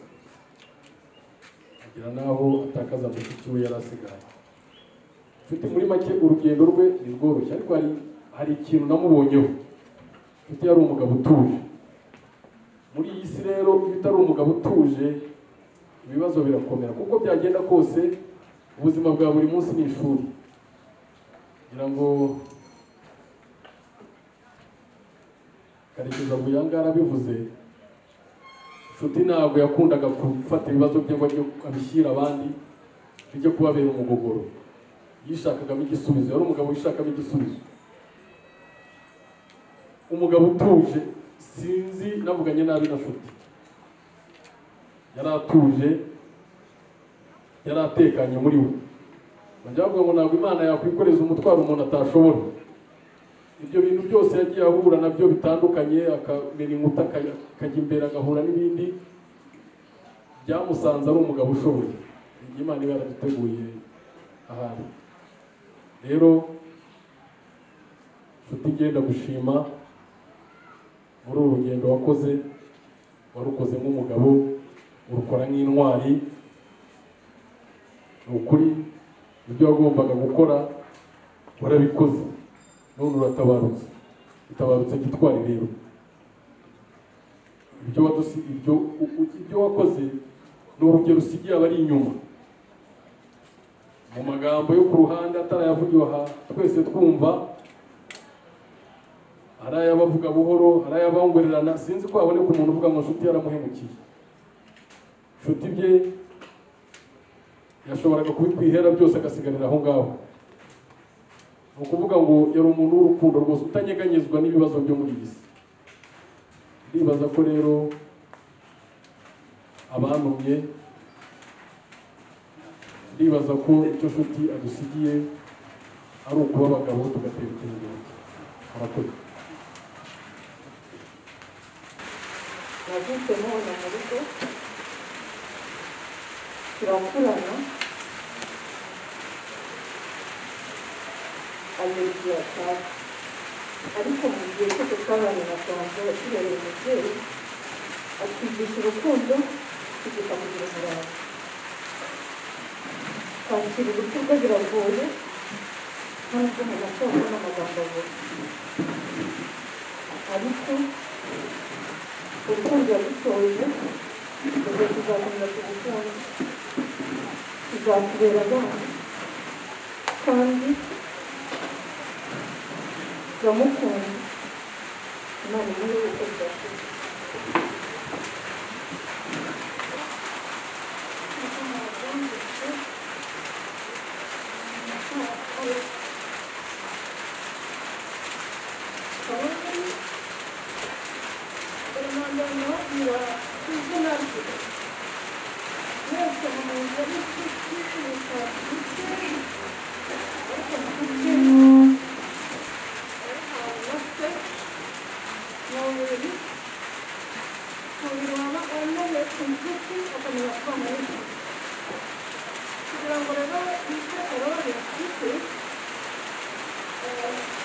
agera n'aho atakaza mushiki we yari asigaye. Inshuti muri make urugendo rwe ni rworoshye, ariko hari ikintu namubonyeho. Inshuti yari umugabo utuje. Muri iyi si rero iyo utari umugabo utuje ibibazo birakomera, kuko byagenda kose ubuzima bwa buri munsi ni ishuri. Ngira ngo Karekezi Abuyanga yarabivuze, inshuti ntabwo yakundaga gufata ibibazo bye ngo abishyire abandi bijye kubabera umugogoro. Yishakagamo igisubizo, yari umugabo wishakamo igisubizo, umugabo utuje. Sinzi navuganye nabi na nshuti, yari atuje, yari atekanye muri we. Bajya bavuga ngo ntabwo Imana yakwikoreza umutwaro umuntu atashobora. Ibyo bintu byose yagiye ahura nabyo bitandukanye, akamena inkuta akajya imbere agahura n'ibindi, byamusanze ari umugabo ushoboye. Imana iba yaraduteguye ahari. Rero nshuti, ngenda gushima muri uru rugendo wakoze, warukoze nk'umugabo, urukora nk'intwari. Ni ukuri ibyo wagombaga gukora warabikoze, none uratabarutse, utabarutse gitwari. Rero ibyo wakoze ni urugero usigiye abari inyuma. Mu magambo yo ku ruhande atarayavugiwe aha twese twumva, hari ayabavuga buhoro, hari ayabongorerana. Sinzi ko haboneka umuntu uvuga ngo Nshuti yaramuhemukiye. Nshuti bye yashoboraga kubikwihera byose agasigarira aho ngaho. Ni ukuvuga ngo yari umuntu w'urukundo rwose, utanyeganyezwa n'ibibazo byo muri iyi si. Ndibaza ko rero abantumye, ndibaza ko icyo Nshuti adusigiye ari ukuba abagabo tugatera ikirenge. Murakoze. Navutse mubona mu rugo, turakurana, agera igihe ataha. Ariko mu gihe cyose twabanye na Tonto, yatubereye umubyeyi, atwigisha urukundo, atwigisha kugira umurava. Kwakira urupfu rwe biragoye, nta nubwo umuntu ashobora kubona amagambo avuga, ariko urukundo yadutoje, ubwo tuzakomeza tugukunda, tuzakubera abana, kandi turamukunda. Imana imuhe uko bidashira. Kugira ngo rero yitwe Karori inshuti,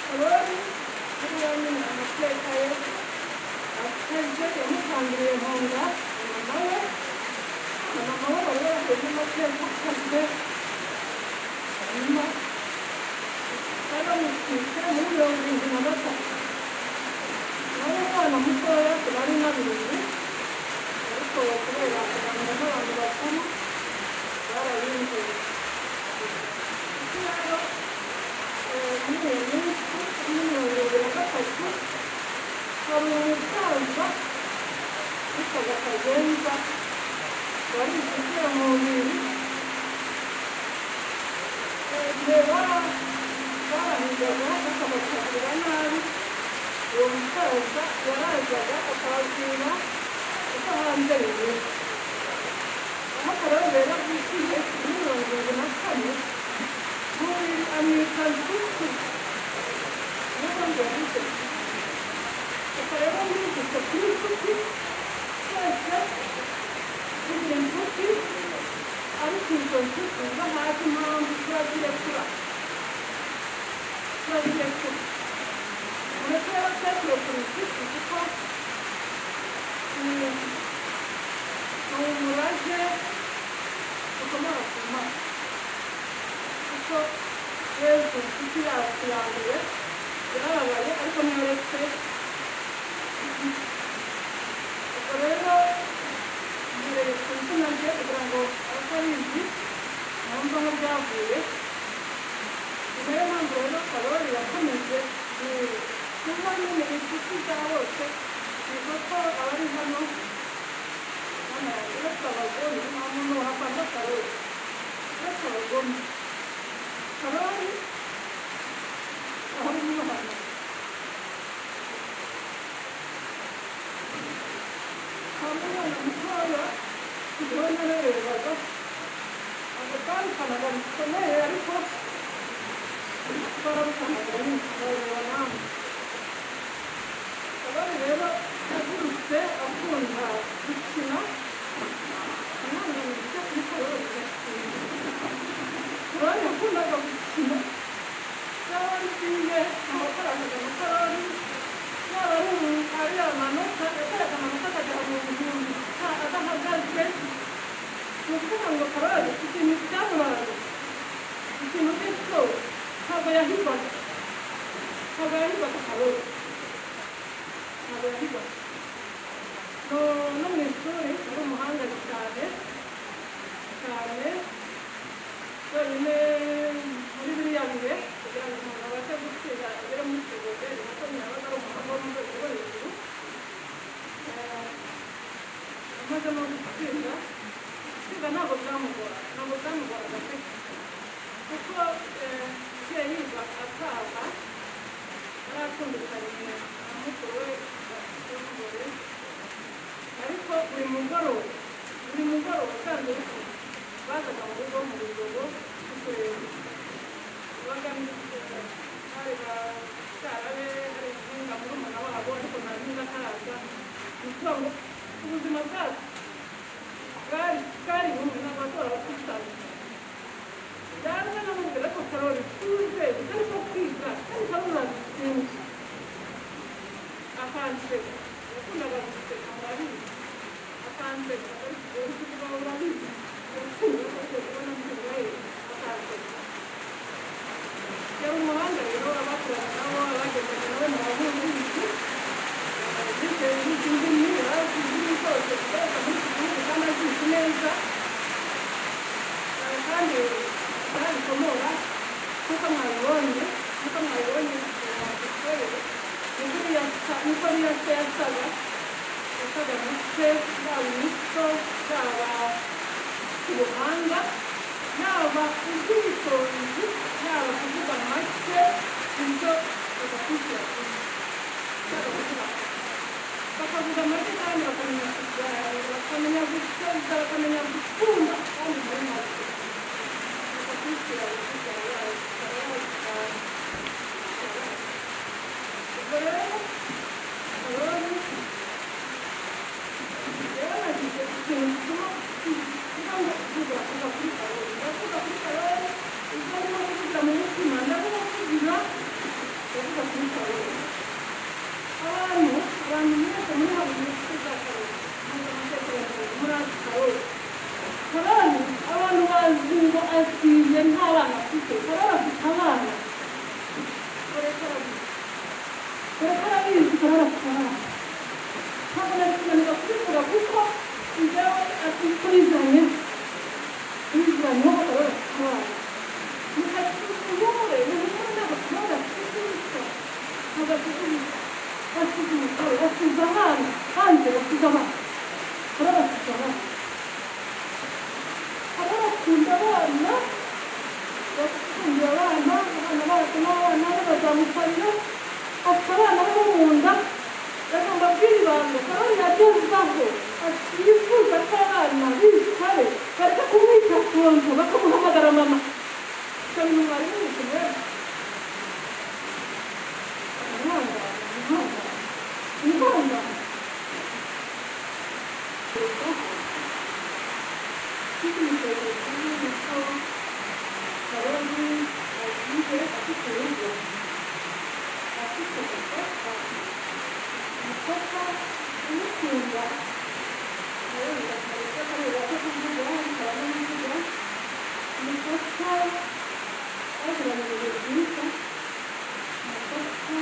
Karori buriya nyine amateka ye akaze yamutangiriye inkunga mama we, na mama we bari barahuye n'amateka akaze, hanyuma baramutwite muri 73. Nawe umwana mutoya, bari na birindwi, ariko kubera kuganira n'abantu bakuru barabinjiye. Rero muri iyo minsi muri 73 hari umusaza witwaga Kagenza wari inshuti ya Mubiri. Igihe barahigaga bakabacagura nabi, uwo musaza yarazaga akababwira uko hanze bimeze. Aho Karori rero avukiye muri 74, Mubiri amwita Nshuti, niyo mpamvu yavuze. Reka rero mwibutse kuri Nshuti, twese tugira inshuti, ariko izo nshuti zo hasi impamvu turazirekura, turazirekura. Mureke rero twe kurekura inshuti, kuko ni umurage ukomoka ku Mana, kuko Yezu inshuti yacu ya mbere yarababaye, ariko ntiyaretse. Ubwo rero mbereye ku izina rye kugira ngo abatabizi bumve aho byavuye. Ni nayo mpamvu rero Karori yakomeje kuba nyine inshuti za bose. Niba ko abari hano uretse abagome, nta muntu wakwanga Karori uretse abagome. Karori ahora umwana, hari umwana mutoya njyewe nararebaga Ntabwo twarukanaga bikomeye ariko twararukanaga nyine namwe. Karoli rero yavutse akunda gukina, umwana muto kuri Karoli gakina. Karoli yakundaga gukina, yaba ari filime abakoranaga na Karoli, yaba ari amanota, yakoraga amanota akagera mu bihumbi adahagaze. Ni ukuvuga ngo Karoli ikintu cyamubaye, ikintu cye cyose ntabwo yahigwaga, ntabwo yahigwaga Karoli, ntabwo yahigwaga. No mu ishuri yari umuhanga cyane cyane, wenyine muri biriya bihe kugira ngo umuntu abashe gutsinda agere muri segonderi kuko yabaga ari umuhanga wo mu rwego rwo hejuru. Amaze no gutsinda, kwiga ntabwo byamugora, ntabwo byamugoraga pe, kuko yagiye yiga ataha, yari acumbikanye na mukuru we w'umugore, ariko buri mugoroba byanze bikunze bazaga mu rugo mu Biryogo kutureba. Babaga hari babyara be, hari impinga murumuna wabo, ariko nta mpinga ataraza. Ni ukuvuga ngo ubuzima bwacu bwari bumwe, ntabwo bashobora kudutandukanya. Ndaza namubwira ko Karoli tuze utarimo kwiga kandi Karoli uradutsinda, akanseka. Yakundaga guseka, murabizi, akanseka, uri kuvuga urabizi, uratsinda kubona ntsinda ye, akanseka. Yari umuhanga rero, abakorana nabo, abagendana nawe murabizi, yize indimi, yarazi indimi zose zikoreshwa muri iki gihugu kandi azizi neza, kandi ntabikomora nk'uko mwabibonye, niko niyo se yasaga, yasaga na se, yaba imico, yaba ubuhanga, yaba ubwitonzi, yaba kuvuga make, ibyo bagakurikira kumwe, bakavuga make kandi bakamenya kuganira, bakamenya gutoza, bakamenya gukunda kandi muri make bagakurikira cyane. Ubwo rero Karoli rero nagize ikintu gituma kuvuga ngo kuvuga kuri Karoli, ndavuga kuri Karoli ibyo ndimo kuvugira mu mutima, ndavuga kuvugira, ndavuga kuri Karoli. Abantu mwese muri hano muri za Karoli, muri Karoli. Karoli abantu bazi ngo asiye nta bana afite, Karoli afite abana. Dore ko arabizi, Karoli afite abana. Ntabwo nari kunanirwa kubivuga kuko njyewe turizanye, turizanye ko Karoli afite abana. Muhumure, muhumure, ntabwo Karoli afite ubusa, ntabwo afite ubusa. Asize umugore, asize abana, hanze asize abana. Karoli afite abana. Karoli akunda abana, bakunda abana, abana bacu n'abana be bazamufarira, afite abana be bo mu nda, reka mbabwire ibanga, Karoli yagezaho yifuza ko abana b'isare bareka kumwita tonto, bakamuhamagara mama. Icyo bintu mwari muzi rero. Mwihangane, Karoli agiye afite urugo, afite umufasha umukunda, umufasha bagirana ibihe byiza, umufasha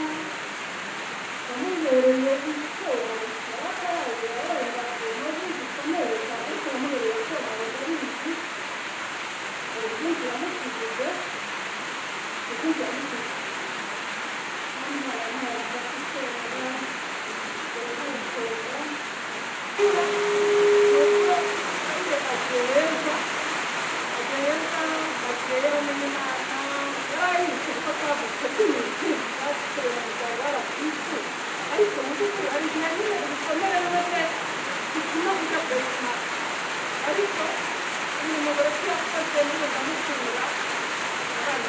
wamubereye icyobo, yabaga yagiye wenda ibibazo gikomeye cyane, ariko wamubereye icyobo arabizi, hari byinshi yamukijije, byinshi yamukijije. Kandi haramuha gusenga, gusenga, nuko agereza, agereza, agiye yaramenye Imana, yarayizi kuko twavutse tuyizi, twavutse mu muryango w'abakristu, ariko mu by'ukuri hari igihe nyine ibikomere n'amateka bituma ujya kure y'Imana. Ariko uyu mugore yakoze Ndamushimira abana.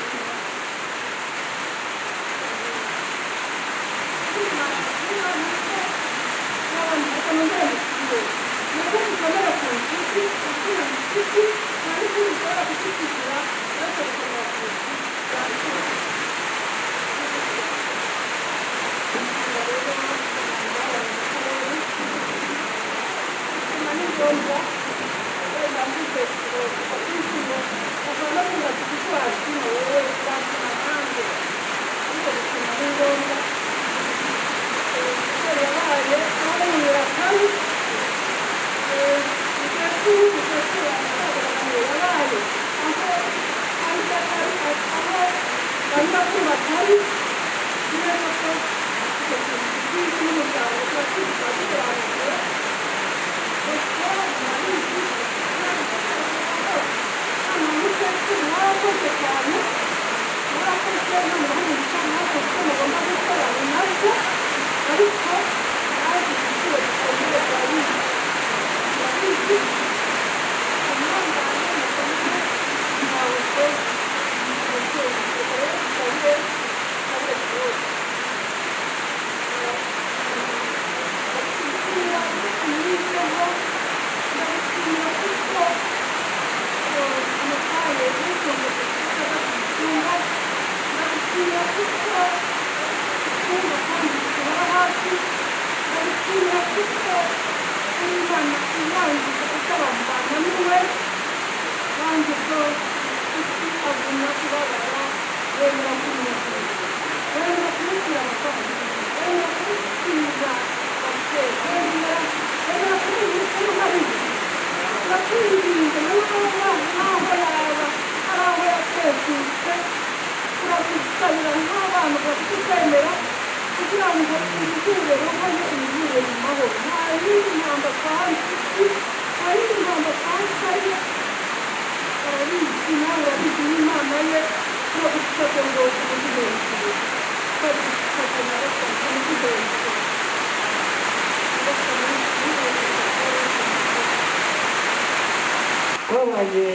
Twabaye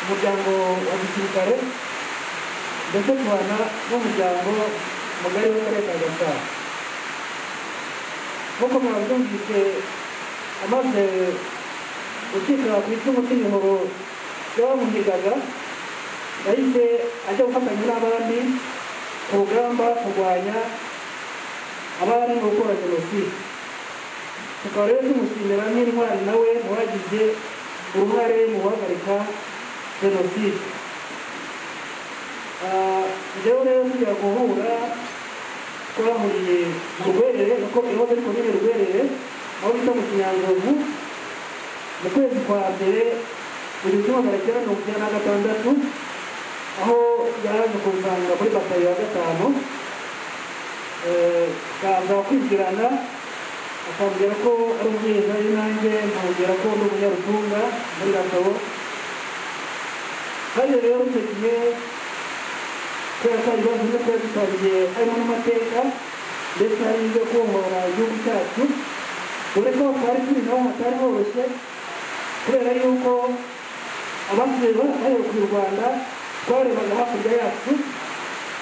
umuryango wa gisirikare ndetse tubana n'umuryango mugari w'akarere ka Gasabo. Nk'uko mwabyumvise, amaze gucika ku icumu ry'imihoro y'abamuhigaga, yahise ajya gufatanya n'abandi ku rugamba kurwanya abari mu gukora jenoside. Tukaba rero tumushimira nk'intwari nawe mu bagize uruhare mu guhagarika jenoside. Njyewe rero tujya guhura twahuriye mu Rwerere, kuko ihoze ari komine Rwerere, aho bita mu Kinyanzovu, mu kwezi kwa mbere mu 1996, aho yaje kunsanga muri batayo ya 5, kaza kwinjirana akambwira ko ari umunyeshuri nanjye nkamubwira ko ndi umunyarutunga muri Gasabo. Kandi rero icyo gihe kubera ko ibibazo bimwe twari dusangiye harimo n'amateka ndetse hari n'ibyo kubohora igihugu cyacu, dore ko twari turi naho hatari horoshye, kubera yuko abasigaye baheruka u Rwanda twarebaga hakurya yacu,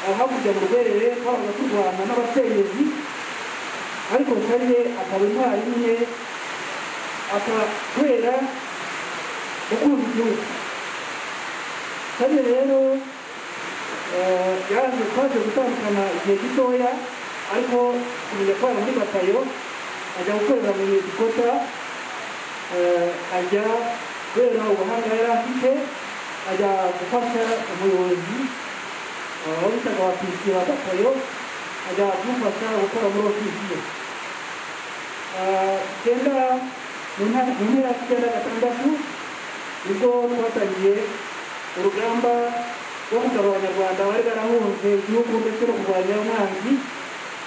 aho hakurya mu Rwerere twabaga turwana n'abasenyezi, ariko Charles akaba intwari nyine akabera gukunda igihugu. Charles rero yaje twaje gutandukana igihe gitoya, ariko kumenya ko muri batayo ajya gukorera mu Gikota, ajya kubera ubuhanga yari afite ajya gufasha umuyobozi aho bitaga wa pisi wa batayo, ajya kumufasha gukora muri ofisi ye. Mu mpera 96 nibwo twatangiye urugamba rwo kugarura Abanyarwanda bari barahunze igihugu ndetse no kurwanya umwanzi,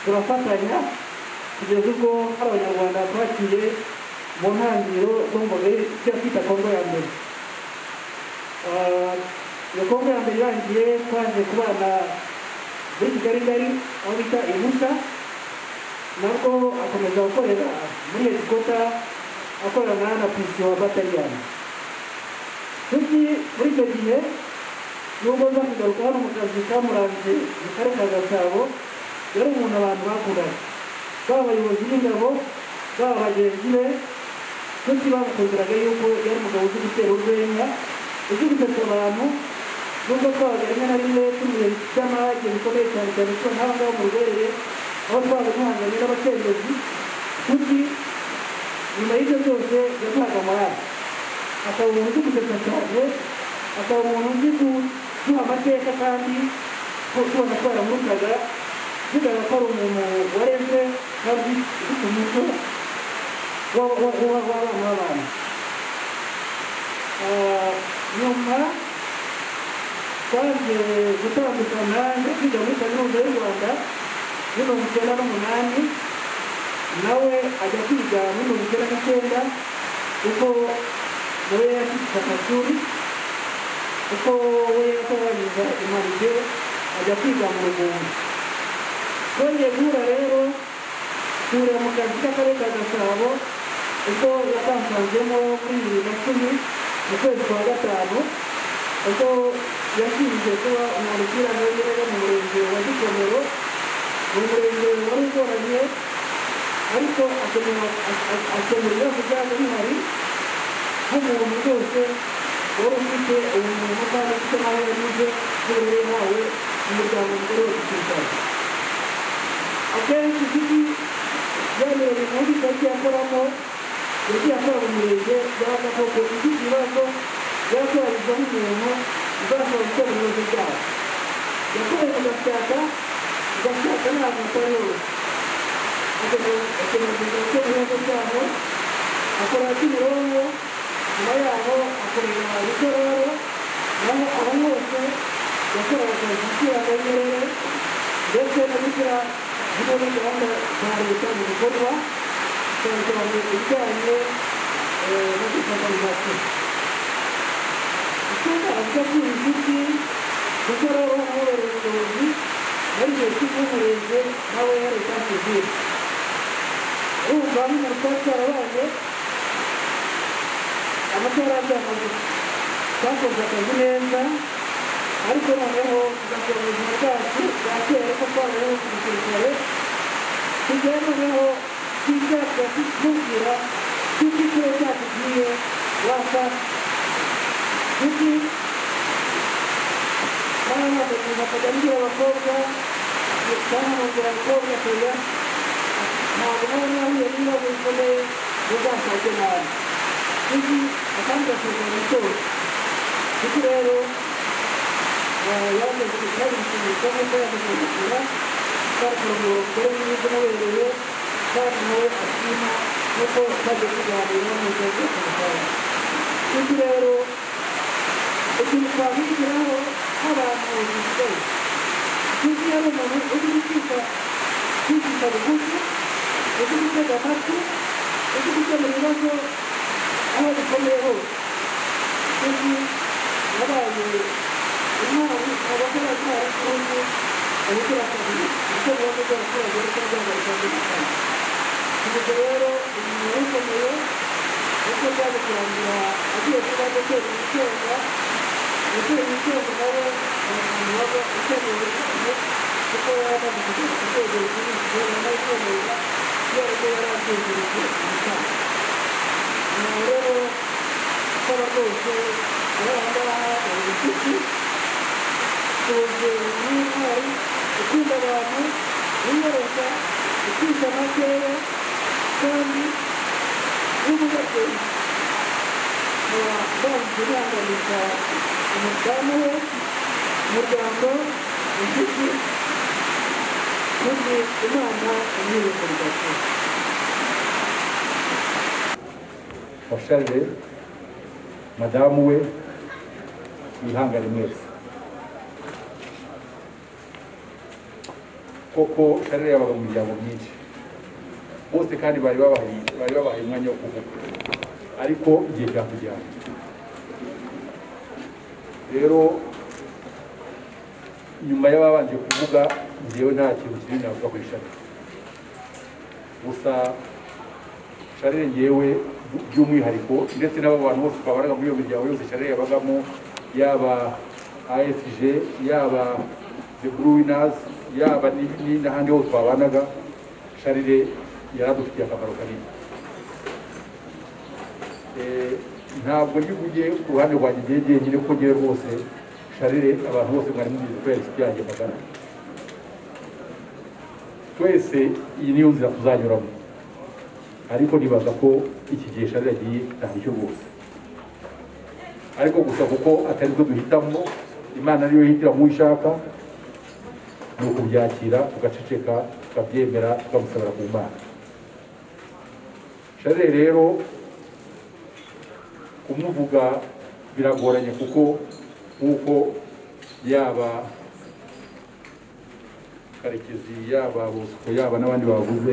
turafatanya kugeza ubwo hari Abanyarwanda twakiye mu ntangiriro zo mu byo kwita Kongo ya mbere. Iyo Kongo ya mbere irangiye twaje kubana muri Kigali ngari aho bita Imusa, nabwo akomeza gukorera muri Headquarter akorana na PC wa bataliyani. Nshuti muri icyo gihe nubwo nza kugaruka hano mu kazi kamuranze mu karere ka Gasabo, yari umuntu abantu bakundaga, baba abayobozi b'ingabo, baba bagenzi be. Nshuti bamukundiraga yuko yari umugabo uzi gutera urwenya, uzi gusetsa abantu, nubwo twabaga rimwe na rimwe turi mu bihe by'amage bikomeye cyane cyane ko nk'aha ngaha mu Rwerere aho twabaga duhanganye n'abacengezi. Nshuti nyuma y'ibyo byose yaduhaga morale, akaba umuntu uzi gusetsa cyane, akaba umuntu uzi kuduha amateka kandi tubona twaramurutaga, bigaragara ko ari umuntu warezwe kandi ufite umuco w'abana b'abantu. Nyuma twaje gutandukana njya kwiga muri kaminuza y'u Rwanda muri 1998, nawe ajya kwiga muri 1999 kuko nawe yacitse amashuri, kuko we yatarangiza imanite ajya kwiga mu Rugunga. Twongeye guhura rero, duhurira mu kazi k'akarere ka Gasabo, ubwo yatansanzemo muri 2010 mu kwezi kwa 5, ubwo yashinzwe kuba umwanditsi w'irangamimerere mu murenge wa Gikomero. Ni umurenge wari ugoranye, ariko akemura ibibazo byaba bihari nk'umuntu rwose wari ufite ubumuntu kandi ufite n'aho yanyuze n'uburere yahawe mu muryango mugari wa gisirikare. Akenshi Nshuti yemerewe mu buryo yagiye akoramo, yagiye akora mu murenge, yabaga koko ifite ibibazo yatoranyijwe nk'umuntu uzashobora gukemura ibibazo byabo. Yakoreye mu Gasyata, Gasyata ni ahantu hatari horoshye, akenera gukemura ibibazo byabo, akorera Kimironko, nyuma yaho akorera Rusororo, naho aho hose yakoraga akazi k'irangamimerere ndetse no gushyira zimwe muri gahunda za leta mu bikorwa, cyane cyane ibijyanye na decentralisation. Ikindi avuga ko iyi Nshuti Rusororo amubereye umuyobozi muri icyo kigo w'umurenge, nawe yari état civil. Urumva nk'umuntu twari twarabanye, amatora yabyamaze, twakoze akazi neza, ariko noneho tugakora ubuzima bwacu bwa kera ko twabayeho ku gisirikare, tugera noneho twicara tubwira tuti ikiro cyacu kigiye wasa tuti n'abana bakajya mbwira abakobwa cyangwa abakobwa kujya ntabwo nawe nahuye n'ibibazo bikomeye uzashake nabi tuti akandi gasezerano cyose. Tuti rero yaje kubishimisha nk'uko yaje kubishyura, kandi umugore mwiza umubereye kandi nawe ashima nk'uko twagiye tuganira mu gihe cy'umusaza. Tuti rero ikintu twabigiraho nk'abantu bisigaye, Tuti yari umuntu uzi kwicisha bugufi, uzi gutega amatwi, uzi gukemura ibibazo aho bikomeye hose. Tuti yabaye intwari abakora intwari z'igihugu, abakora akazi gukemura ibibazo by'abaturage ariko byagaruka muri rusange. Tuvuze rero umuntu wari ukomeye, uko byaje kurangira agiye kuba gutera imitungo, gutera imitungo nawe ni umuntu waba ukeneye cyane, kuko yari amaze kugera ku rwego rushimishije, yanayikemurira kubera ko yari abyujurije umutungo. Nyuma rero usaba rwose ari aha ngaha buri nshuti tuzi n'intwari ukunda abantu, wiyoroshya, ukunda makeya kandi n'umunyabwenge. Nkaba ndangije nihanganisha umudamu we, umuryango, inshuti, kandi Imana imwibuka. Washarire madamu we mwihangane mwese, koko Sharire yabaga mu miryango myinshi bose kandi bari babahaye umwanya wo kuvuga, ariko igihe cyakujyana. Rero nyuma y'ababanje kuvuga, njyewe nta kintu kinini navuga kuri Sharire. Gusa Sharire njyewe by'umwihariko ndetse n'abo bantu bose twabaraga muri iyo miryango yose Charles yabagamo, yaba ASG, yaba The Blue Winners, yaba n'ahandi hose twabanaga, Charles yaradufitiye akamaro kanini. Ntabwo ngiye ku ruhande rwanjye njyenyine kuko ngewe rwose Charles abantu bose mwari mubizi ko yari inshuti yanjye magana. Twese iyi niyo nzira tuzanyuramo, ariko nibaza ko iki gihe Charles agiye ntacyo rwose, ariko gusa kuko atari bwo duhitamo, Imana niyo yihitiramo uwo ishaka, ni ukubyakira tugaceceka tukabyemera tukamusabira ku Mana. Charles rero kumuvuga biragoranye kuko nk'uko yaba Karekezi, yaba Bosco, yaba n'abandi bavuze,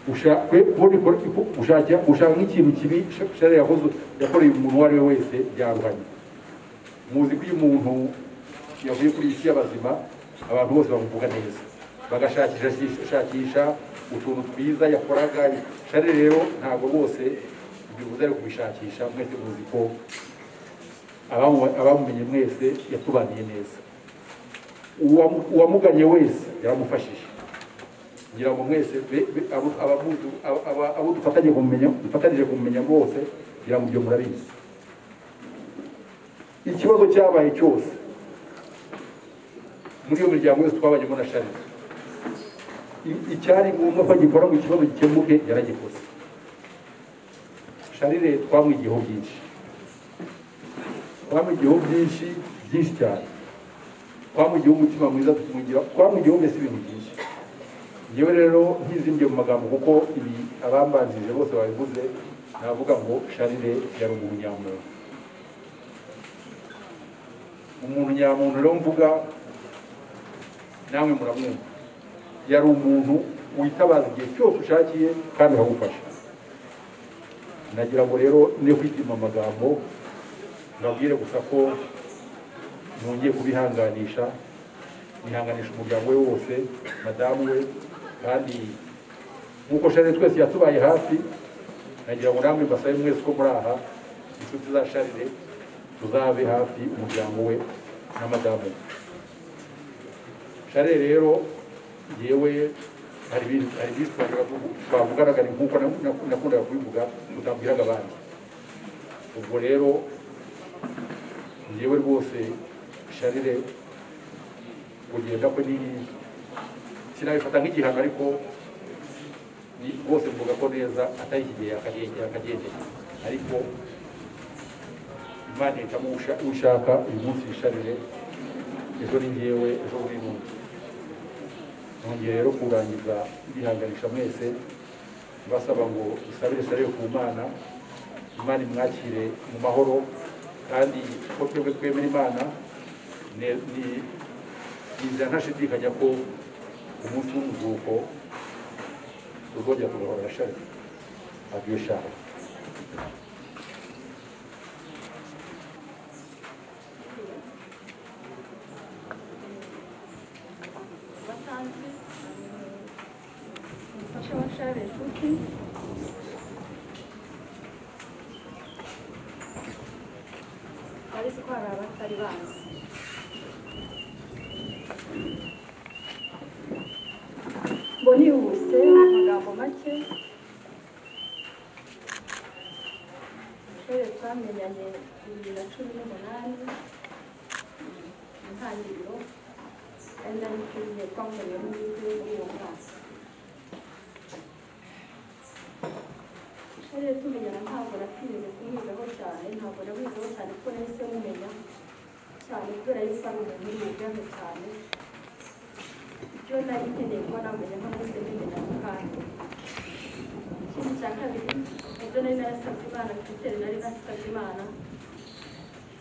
ushaka nk'ikintu kibi Charles yakoreye umuntu uwo ari we wese byaruhanye. Muzi ko iyo umuntu yavuye kuri iyi si y'abazima abantu bose bamuvuga neza, bagashakisha utuntu twiza yakoraga. Charles rero ntabwo rwose bivuze ari kubishakisha, mwese muzi ko abamumenye mwese yatubaniye neza, uwamuganye wese yaramufashije. Ngira ngo mwese abo dufatanyije kumenya bose, ngira ngo ibyo murabizi. Ikibazo cyabaye cyose muri iyo miryango yose twabanyemo na Charles, icyari ngombwa ko agikora ngo ikibazo gikemuke yaragikoze. Charles twamwigiyeho byinshi, twamwigiyeho byinshi byinshi cyane, twamwigiyeho umutima mwiza, twamwigiyeho mbese ibintu byinshi. Njyewe rero ntizimbye mu magambo kuko ibi abambanjirije bose babivuze, navuga ngo Charles yari umuntu nyamuntu. Umuntu nyamuntu rero mvuga namwe muramwumva, yari umuntu witabaza igihe cyose ushakiye kandi akagufasha. Nagira ngo rero ne kwitima amagambo, nabwire gusa ko nongeye kubihanganisha, nihanganisha umuryango we wose, madamu we, kandi nk'uko Charles twese yatubaye hafi, nagira ngo namwe mbasabe mwese ko muri aha inshuti za Charles tuzabe hafi umuryango we na madamu we. Charles rero yewe hari ibintu twavuganaga nk'uko nakundaga kubivuga utabwiraga abandi. Ubwo rero yewe rwose Charles kugenda kwe ni sinabifata nk'igihano, ariko rwose mvuga ko neza atari iki gihe yakagendeye, ariko Imana ihitamo ushaka. Uyu munsi Charles, ejo ni njyewe, ejo buri n'undi. Nongeye rero kurangiza bihanganisha mwese, mbasaba ngo dusabire Charles ku Mana, Imana imwakire mu mahoro, kandi ko twebwe twemera Imana nizera ntashidikanya ko umunsi w'umuzuko tuzongera tugahora na Charles. Adieu Charles. Umufasha wa Charles Nshuti, ndabizi ko hari abatari bazi. Ngo nihuse amagambo make, Charles twamenyanye 2018 mu ntangiriro, ari nari ngiye twamumenye muri uwo mwaka. Charles tumenyana ntabwo natinze kumwigaho cyane, ntabwo namwigaho cyane kuko nahise mumenya cyane kubera yuko ari umuntu w'umugande cyane. Ibyo nari nkeneye kuba namenya nko nahise mbimenya ako kanya. Ikindi cya kabiri, ibyo nari narasabye Imana, critère nari narasabye Imana,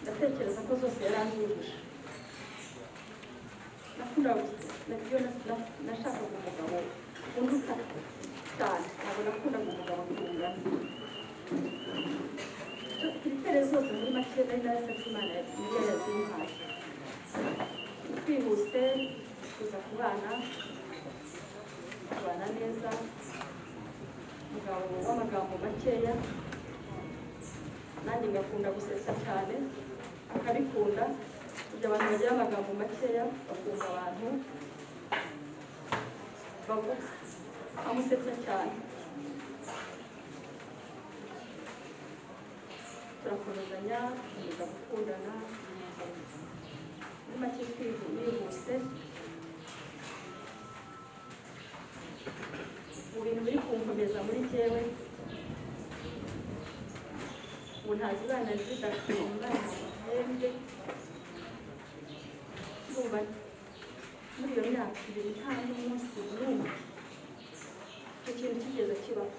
ndatekereza ko zose yaranzujuje. Nashakaga umugabo unduta cyane, ntabwo nakundaga umugabo tungana. Critère zose muri make nari narasabye Imana niyo yazimpaye. Twihuse tuza kubana, tubana neza, mu Umugabo w'amagambo makeya, nanjye ngakunda gusetsa cyane, akabikunda. Ibyo abantu bagira amagambo makeya bakunda abantu bavuga, amusetsa cyane. Turakomezanya, dukomeza gukundana muri make twihuse. Mu bintu biri kunkomeza muri jyewe, ubu ntazibana zidakundana amahembe. Ndumva muri iyo myaka ibiri nta n'umunsi n'umwe icyo kintu kigeze kibaho.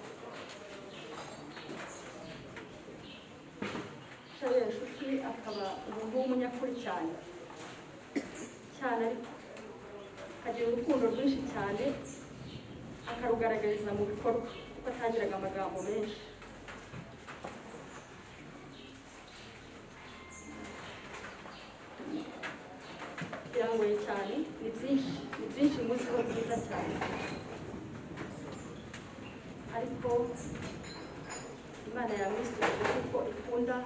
Charles Nshuti akaba umuntu w'umunyakuri cyane cyane, ariko akagira urukundo rwinshi cyane, akarugaragariza mu bikorwa kuko atagiraga amagambo menshi. Birangoye cyane, ni byinshi muziho byiza cyane, ariko Imana yamwisubije kuko ikunda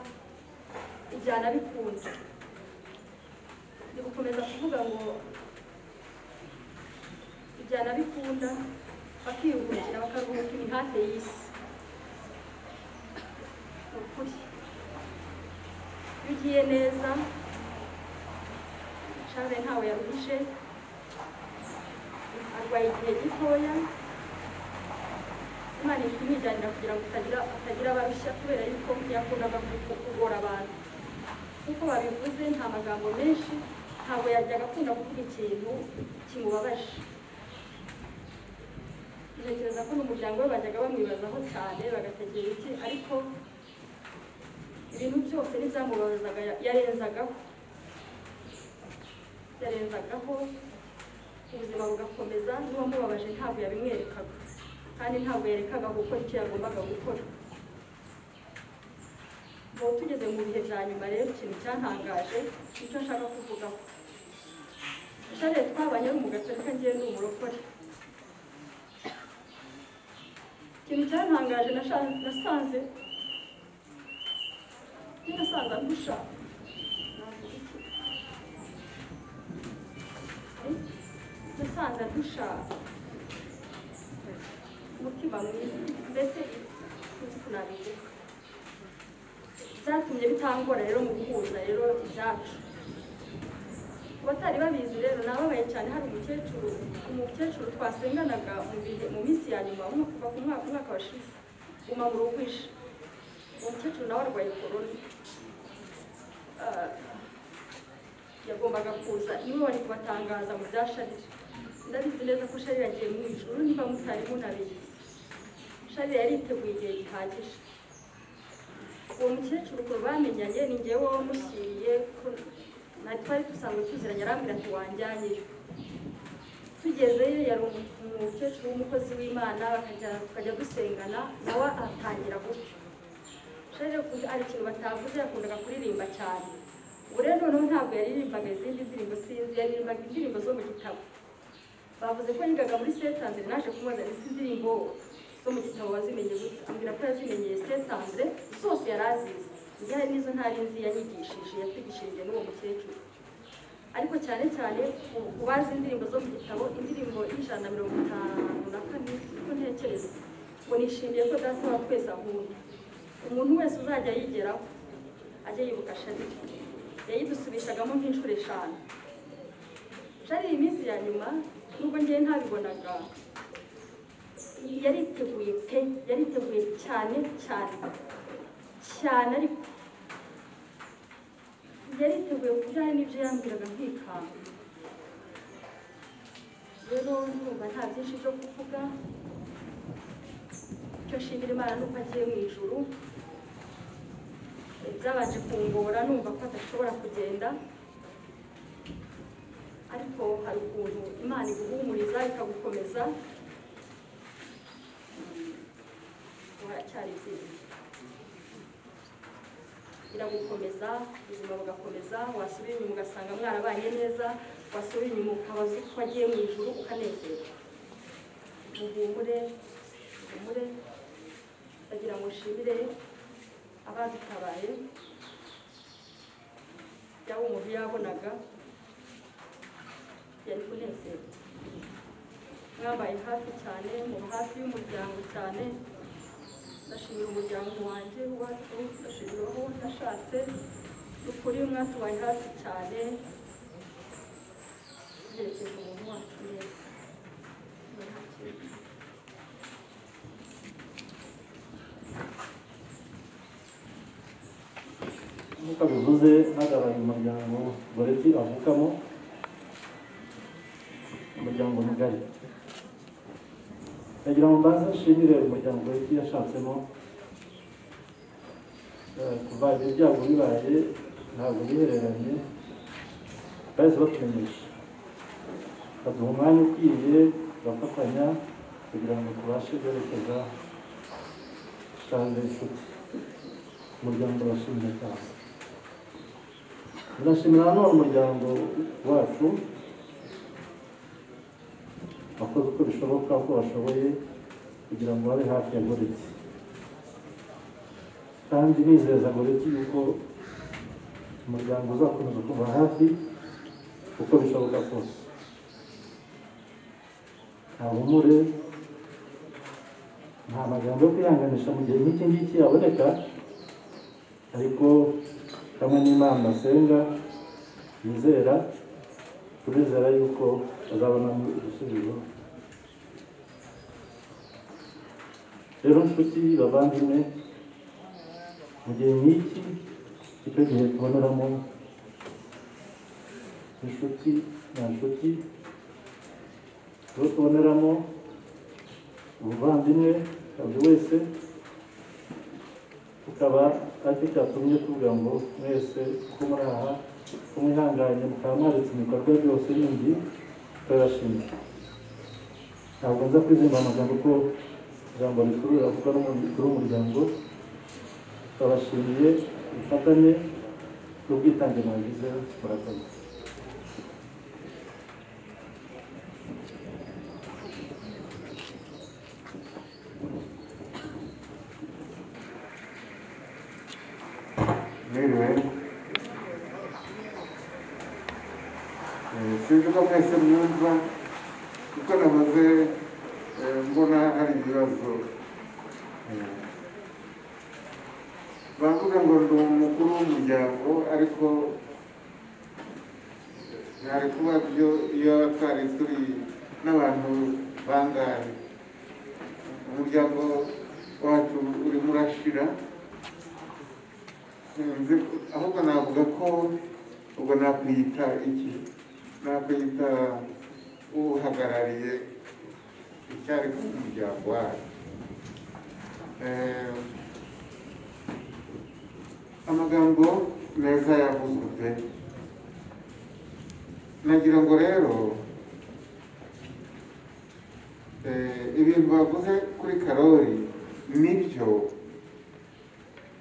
ijyana bikunze. Ndi gukomeza kuvuga ngo ijyana bikunda, bakiruhukira, bakaruhuka imihate y'isi. Ni ukuri iyo ugiye neza, Charles ntawe yaruhije, arwaye igihe gitoya, Imana imwijyanira kugira ngo atagira abarushya, kubera yuko yakundaga kugora abantu. Nk'uko babivuze, nta magambo menshi, ntabwo yajyaga akunda kuvuga ikintu kimubabaje. Ntekereza ko n'umuryango we bajyaga bamwibazaho cyane, bagategera iki, ariko ibintu byose n'ibyamubabazaga yarenzagaho, ubuzima bugakomeza. N'uwamubabaje ntabwo yabimwerekaga, kandi ntabwo yerekaga gukora icyo yagombaga gukora. Ngo tugeze mu bihe bya nyuma rero, ikintu cyantangaje nicyo nshaka kuvugaho. Charles twabanye ari umugatolika, ngewe ni umurokore. Ikintu cyantangaje nasanze andusha, nasanze andusha umutima mwiza, mbese sinzi ukuntu nabivuga. Byatumye bitangora rero mu guhuza rero ibyacu. Ku batari babizi rero, nababaye cyane. Hari umukecuru twasenganaga mu minsi ya nyuma, kuva ku mwaka washize, guma mu rugo ije. Uwo mukecuru nawe arwaye korona, yagombaga kuza, niwe wari kubatangaza mu bya Charles. Ndabizi neza ko Charles yagiye mu ijuru, niba mutari munabizi. Charles yariteguye igihe gihagije. Uwo mukecuru ukuntu bamenyanye, ni njyewe wamushyiriye, twari dusanzwe tuziranye, arambwira ati wanjyanyeyo. Tugezeyo yari umukecuru w'umukozi w'Imana, tukajya dusengana, nawe atangira gutyo. Charles ari ikintu batavuze, yakundaga kuririmba cyane. Ubu rero noneho ntabwo yaririmbaga izindi ndirimbo sinzi, yaririmbaga indirimbo zo mu gitabo. Bavuze ko yigaga muri Saint Andre, naje kumubaza ese indirimbo zo mu gitabo wazimenye gute? Ambwira ko yazimenyeye Saint Andre zose yari azizi. Njye hari n'izo ntari nzi yanyigishije, yatwigishije n'uwo mukecuru. Ariko cyane cyane ubazi indirimbo zo mu gitabo, indirimbo y'154 niko ntekereza, ngo nishimiye ko data wa twese ankunda. Umuntu wese uzajya yigeraho ajye yibuka Charles. Yayidusubishagamo nk'inshuro 5. Charles iminsi ya nyuma, nubwo ngewe ntabibonaga, yariteguye pe, yariteguye cyane cyane cyane, ariko yariteguye ku buryo hari n'ibyo yambwiraga nkikanga. Rero ndumva nta byinshi byo kuvuga. Icyo nshimira Imana ni uko agiye mu ijuru. Byabanje kungora numva ko adashobora kugenda, ariko hari ukuntu Imana iguhumuriza ikagukomeza. Haracyari ibyiringiro, iragukomeza, ubuzima bugakomeza. Wasubira inyuma ugasanga mwarabanye neza, wasubira inyuma ukaba uzi ko agiye mu ijuru ukanezerwa. Muhumure, muhumure. Ndagira ngo nshimire abadutabaye, yaba umuntu yabonaga yari kunezerwa. Mwabaye hafi cyane, mu hafi y'umuryango cyane. Ndashimira umuryango wanjye wacu, ndashimira aho nashatse, ukuri mwatubaye hafi cyane, duherekeje umuntu wacu neza. Nk'uko bivuze, mpagaraye umuryango Goretti avukamo, umuryango mugari. Ndagira ngo mbanze nshimire umuryango Goretti yashatsemo. Kuva ibyo byago bibaye ntabwo bihereranye, bahise batumenyesha, baduha umwanya ukwiye, turafatanya kugira ngo tubashe guherekeza Charles Nshuti. Umuryango urashimira cyane. Ndashimira nanone umuryango wacu wakoze uko bishoboka, uko bashoboye kugira ngo babe hafi ya Goretti, kandi nizeza Goretti yuko umuryango uzakomeza kuba hafi uko bishoboka kose. Nta humure, nta magambo yo kwihanganisha mu gihe nk'iki ngiki yaboneka, ariko hamwe n'Imana asenga yizera, turizera yuko azabona igisubizo. Rero nshuti bavandimwe, mu gihe nk'iki icyo gihe tuboneramo inshuti nyanshuti, tuba tuboneramo ubuvandimwe bwa buri wese, tukaba aricyo cyatumye tuvuga ngo mwese uko muri aha, ko mwihanganye mukaba mwaretse ibikorwa byose bindi, turabashimira. Ntabwo nza kwizimba amagambo ko ijambo rikuru riravuga n'umukuru w'umuryango. Turabashimiye ubufatanye n'ubwitange mwagize, murakoze. Mwiriwe, sinzi ko mwese mwumva kuko namaze mbona hari ibibazo. Bavuga ngo ndi umukuru w'umuryango, ariko ntari kuba byo iyo twari turi n'abantu bangahe. Umuryango wacu urimo urashira, ahubwo navuga ko ubwo nakwita iki, nakwita uhagarariye icyari ku muryango wacu. Amagambo meza yavuzwe pe. Nagira ngo rero ibintu bavuze kuri Karoli nibyo,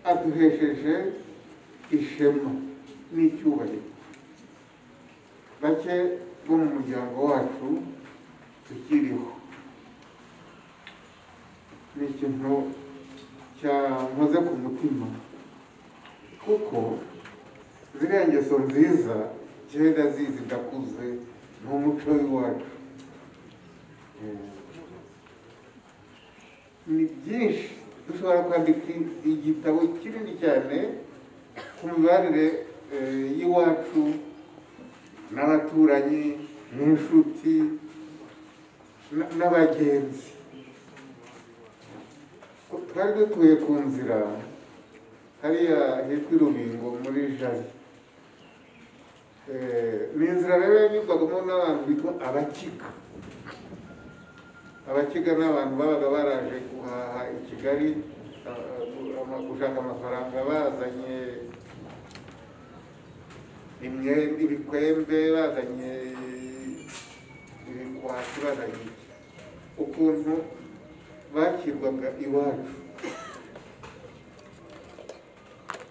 aduhesheje ishema n'icyubahiro. Bake bo mu muryango wacu tukiriho, ni ikintu cyankoze ku mutima, kuko ziriya ngeso nziza njyewe ndazizi, ndakuze, ni umuco w'iwacu. Ni byinshi dushobora kwandika igitabo kinini cyane ku mibanire y'iwacu n'abaturanyi, n'inshuti, n'abagenzi. Twari dutuye ku nzira hariya hitwa i Rubingo muri Jari. Ni inzira rero yanyurwagamo n'abantu bitwa Abakiga. Abakiga ni abantu babaga baraje guhaha i Kigali, gushaka amafaranga, bazanye imyenda, ibikwembe, bazanye ibikwasi, bazanye iki. Ukuntu bakirwaga iwacu,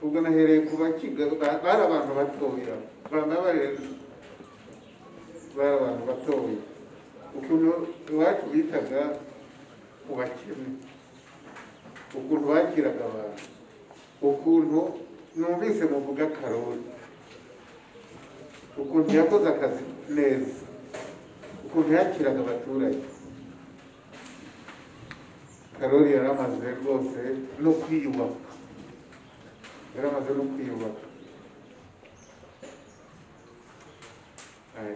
ubwo nahereye ku Bakiga, bari abantu batoya, bari abantu batoya. Ukuntu iwacu bitaga ku bakene, Ukuntu bakiraga abantu, ukuntu numvise muvuga Karoli, ukuntu yakoze akazi neza, ukuntu yakiraga abaturage. Karoli yaramaze rwose no kwiyubaka, yaramaze no kwiyubaka.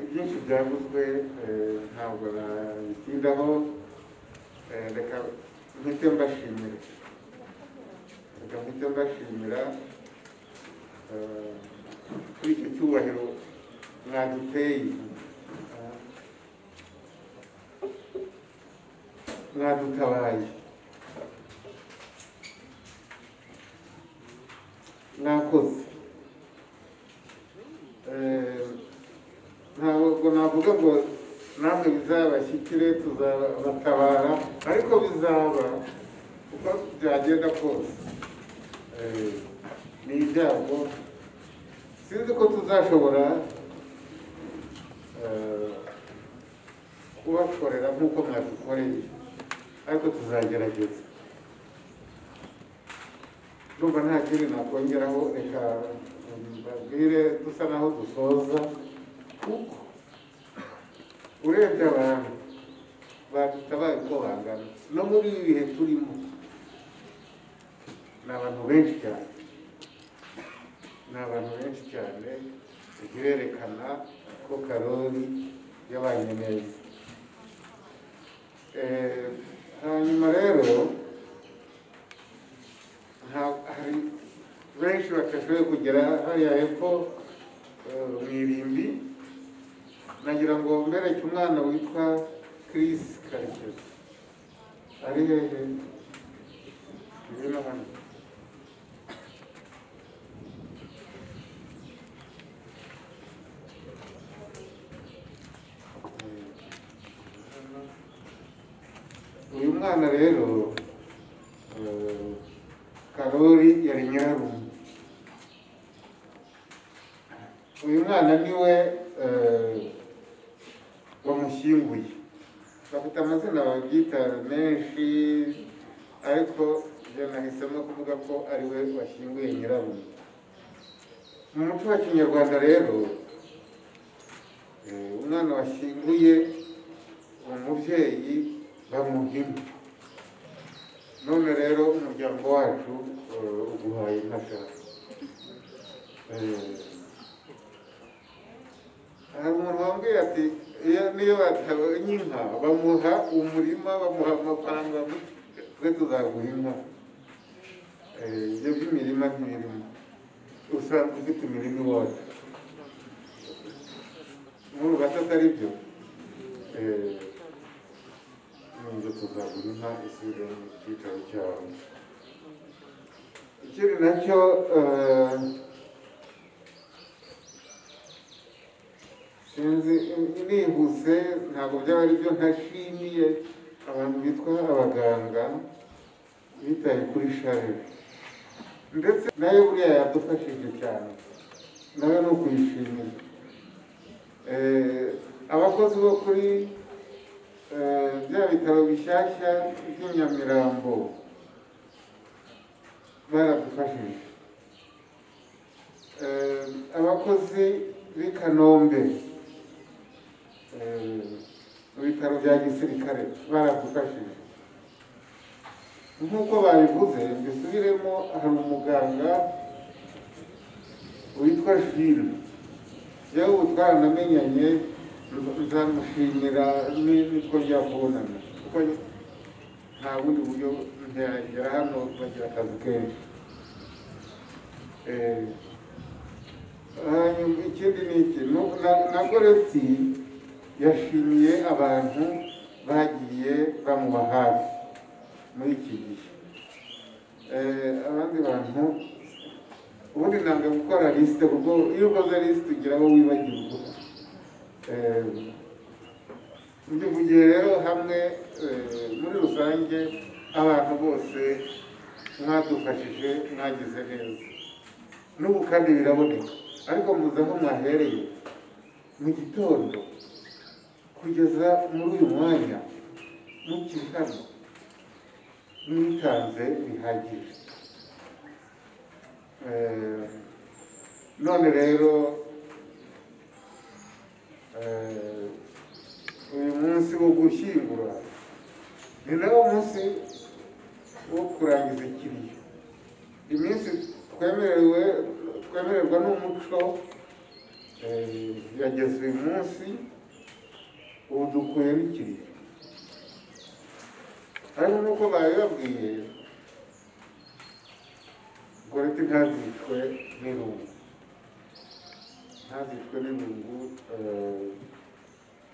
Ibyinshi byavuzwe ntabwo nabitindaho, reka mpite mbashimira, reka mpite mbashimira kuri icyo cyubahiro mwaduteye, mwadutabaye, mwakoze. Ntabwo navuga ngo namwe bizabashyikire tuzabatabara, ariko bizaba uko byagenda kose. Ni ibyago, sinzi ko tuzashobora kubakorera nk'uko mwadukoreye, ariko tuzagerageza. Ndumva nta kindi nakongeraho, reka mbabwire dusa naho dusoza, kuko urebye abantu badutabaye uko bangana no muri ibi bihe turimo, ni abantu benshi cyane, ni abantu benshi cyane. Birerekana ko Karoli yabanye neza. Hanyuma rero hari benshi batashoboye kugera hariya hepfo mu irimbi. Nagira ngo mbereke umwana witwa Chris Karekezi. Ari hehe? Ngwino hano. Uyu mwana rero Karoli yari nyirarume. Uyu mwana niwe wamushyinguye. Bafite amazina babyita menshi, ariko njye nahisemo kuvuga ko ari we washyinguye nyirarume. Mu muco wa Kinyarwanda rero, umwana washyinguye umubyeyi bamuha inka. None rero umuryango wacu uguhaye inka. Hari umuntu wambwiye ati niyo batabonye inka bamuha umurima, bamuha amafaranga, twe tuzaguha inka. Ibyo by'imirima ntibirimo, usanzwe ufite imirima iwacu muri atari byo. Nubwo tuzaguha inka isubire mu cyicaro cyawe. Ikindi nacyo sinzi, nihuse ntabwo byaba ari byo ntashimiye abantu bitwa abaganga bitaye kuri Charles, ndetse nayo buriya yadufashije cyane, nayo ni ukuyishimira. Abakozi bo kuri bya bitaro bishyashya by'i Nyamirambo baradufashije. Abakozi b'i Kanombe mu bitaro bya gisirikare baradufashije. Nk'uko babivuze mbisubiremo, hari umuganga witwa Jules, yewe ubu twaranamenyanye, nzamushimira nitwo byakubonana, kuko nta bundi buryo ntiyagera hano, bagira akazi kenshi. Hanyuma ikindi ni iki, na Goreti yashimiye abantu bagiye bamuba hafi muri iki gihe. Abandi bantu ubundi nanga gukora lisite, kuko iyo ukoze lisite ugira abo wibagirwa. Mbivugiye rero hamwe muri rusange, abantu bose mwadufashije, mwagize neza, n'ubu kandi biraboneka. Ariko muzi aho mwahereye mu gitondo kugeza muri uyu mwanya mukiri hano, mwitanze bihagije. None rero uyu munsi wo gushyingura ni nawo munsi wo kurangiza ikiriyo. Iminsi twemererwa n'umuco yageze uyu munsi, ubu dukuye n'ikiriyo. Ariko nk'uko babibabwiye, Goreti ntazicwe n'irungu, ntazicwe n'irungu.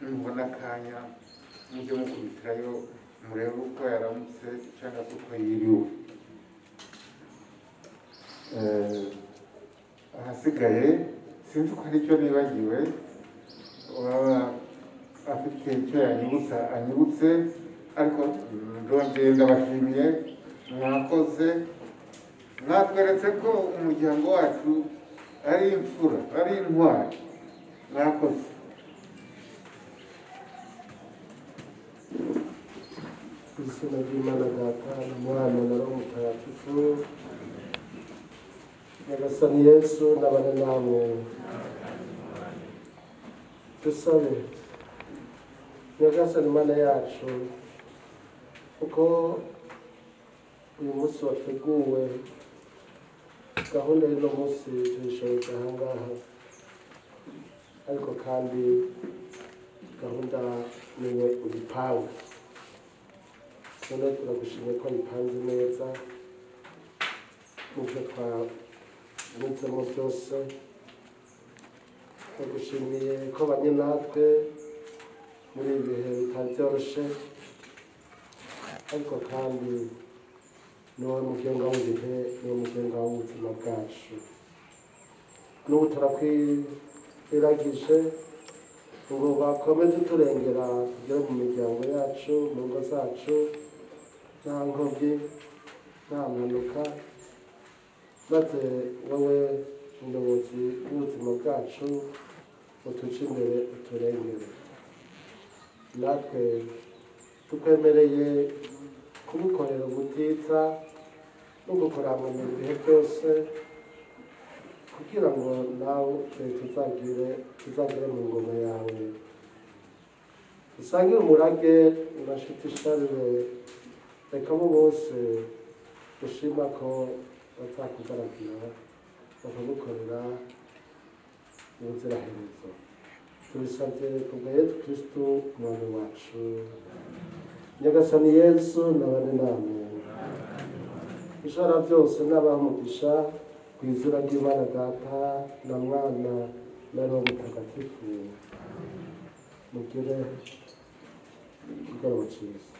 Nimubona akanya mujye mukubitirayo murebe uko yaramutse cyangwa se uko yiriwe. Ahasigaye sinzi ko hari icyo nibagiwe, waba afite icyo yanyibutsa anyibutse, ariko ndongeye ndabashimiye, mwakoze, mwatweretse ko umuryango wacu ari imfura, ari intwari. Mwakoze. Izina ry'Imana Data na Mwana na Roho Mutagatifu. Nyagasani Yesu n'abane namwe. Dusabe. Nyagasani Mana yacu, kuko uyu munsi wateguwe, gahunda y'uno munsi tuyishoboje aha ngaha, ariko kandi gahunda niwe uyipanga. None turagushimiye ko wayipanze neza mu byo twanyuzemo byose. Turagushimiye ko banye natwe muri ibi bihe bitari byoroshe, ariko kandi niwowe mugenga w'ibihe, niwowe mugenga w'ubuzima bwacu. N'ubu turakwiragije ngo bakomeze turengera tugere mu miryango yacu, mu ngo zacu, nta nkomyi, nta mpanuka, maze wowe umuyobozi w'ubuzima bwacu utuce imbere uturengere. Natwe tukwemereye kugukorera ubutitsa no gukorana mu bihe byose, kugira ngo nawe tuzagere mu ngoma yawe, dusangire umurage na nshuti Charles. Reka bo bose dushima ko bazakugaragira bakagukorera ubuziraherezo. Tubisabye kubwa Yesu Kristo umwami wacu. Nyagasani Yesu n'abane namwe. Ishara byose n'abaha umugisha ku izina ry'Imana Data na Mwana na Roho Mutagatifu. Mugire ikigoroba cyiza.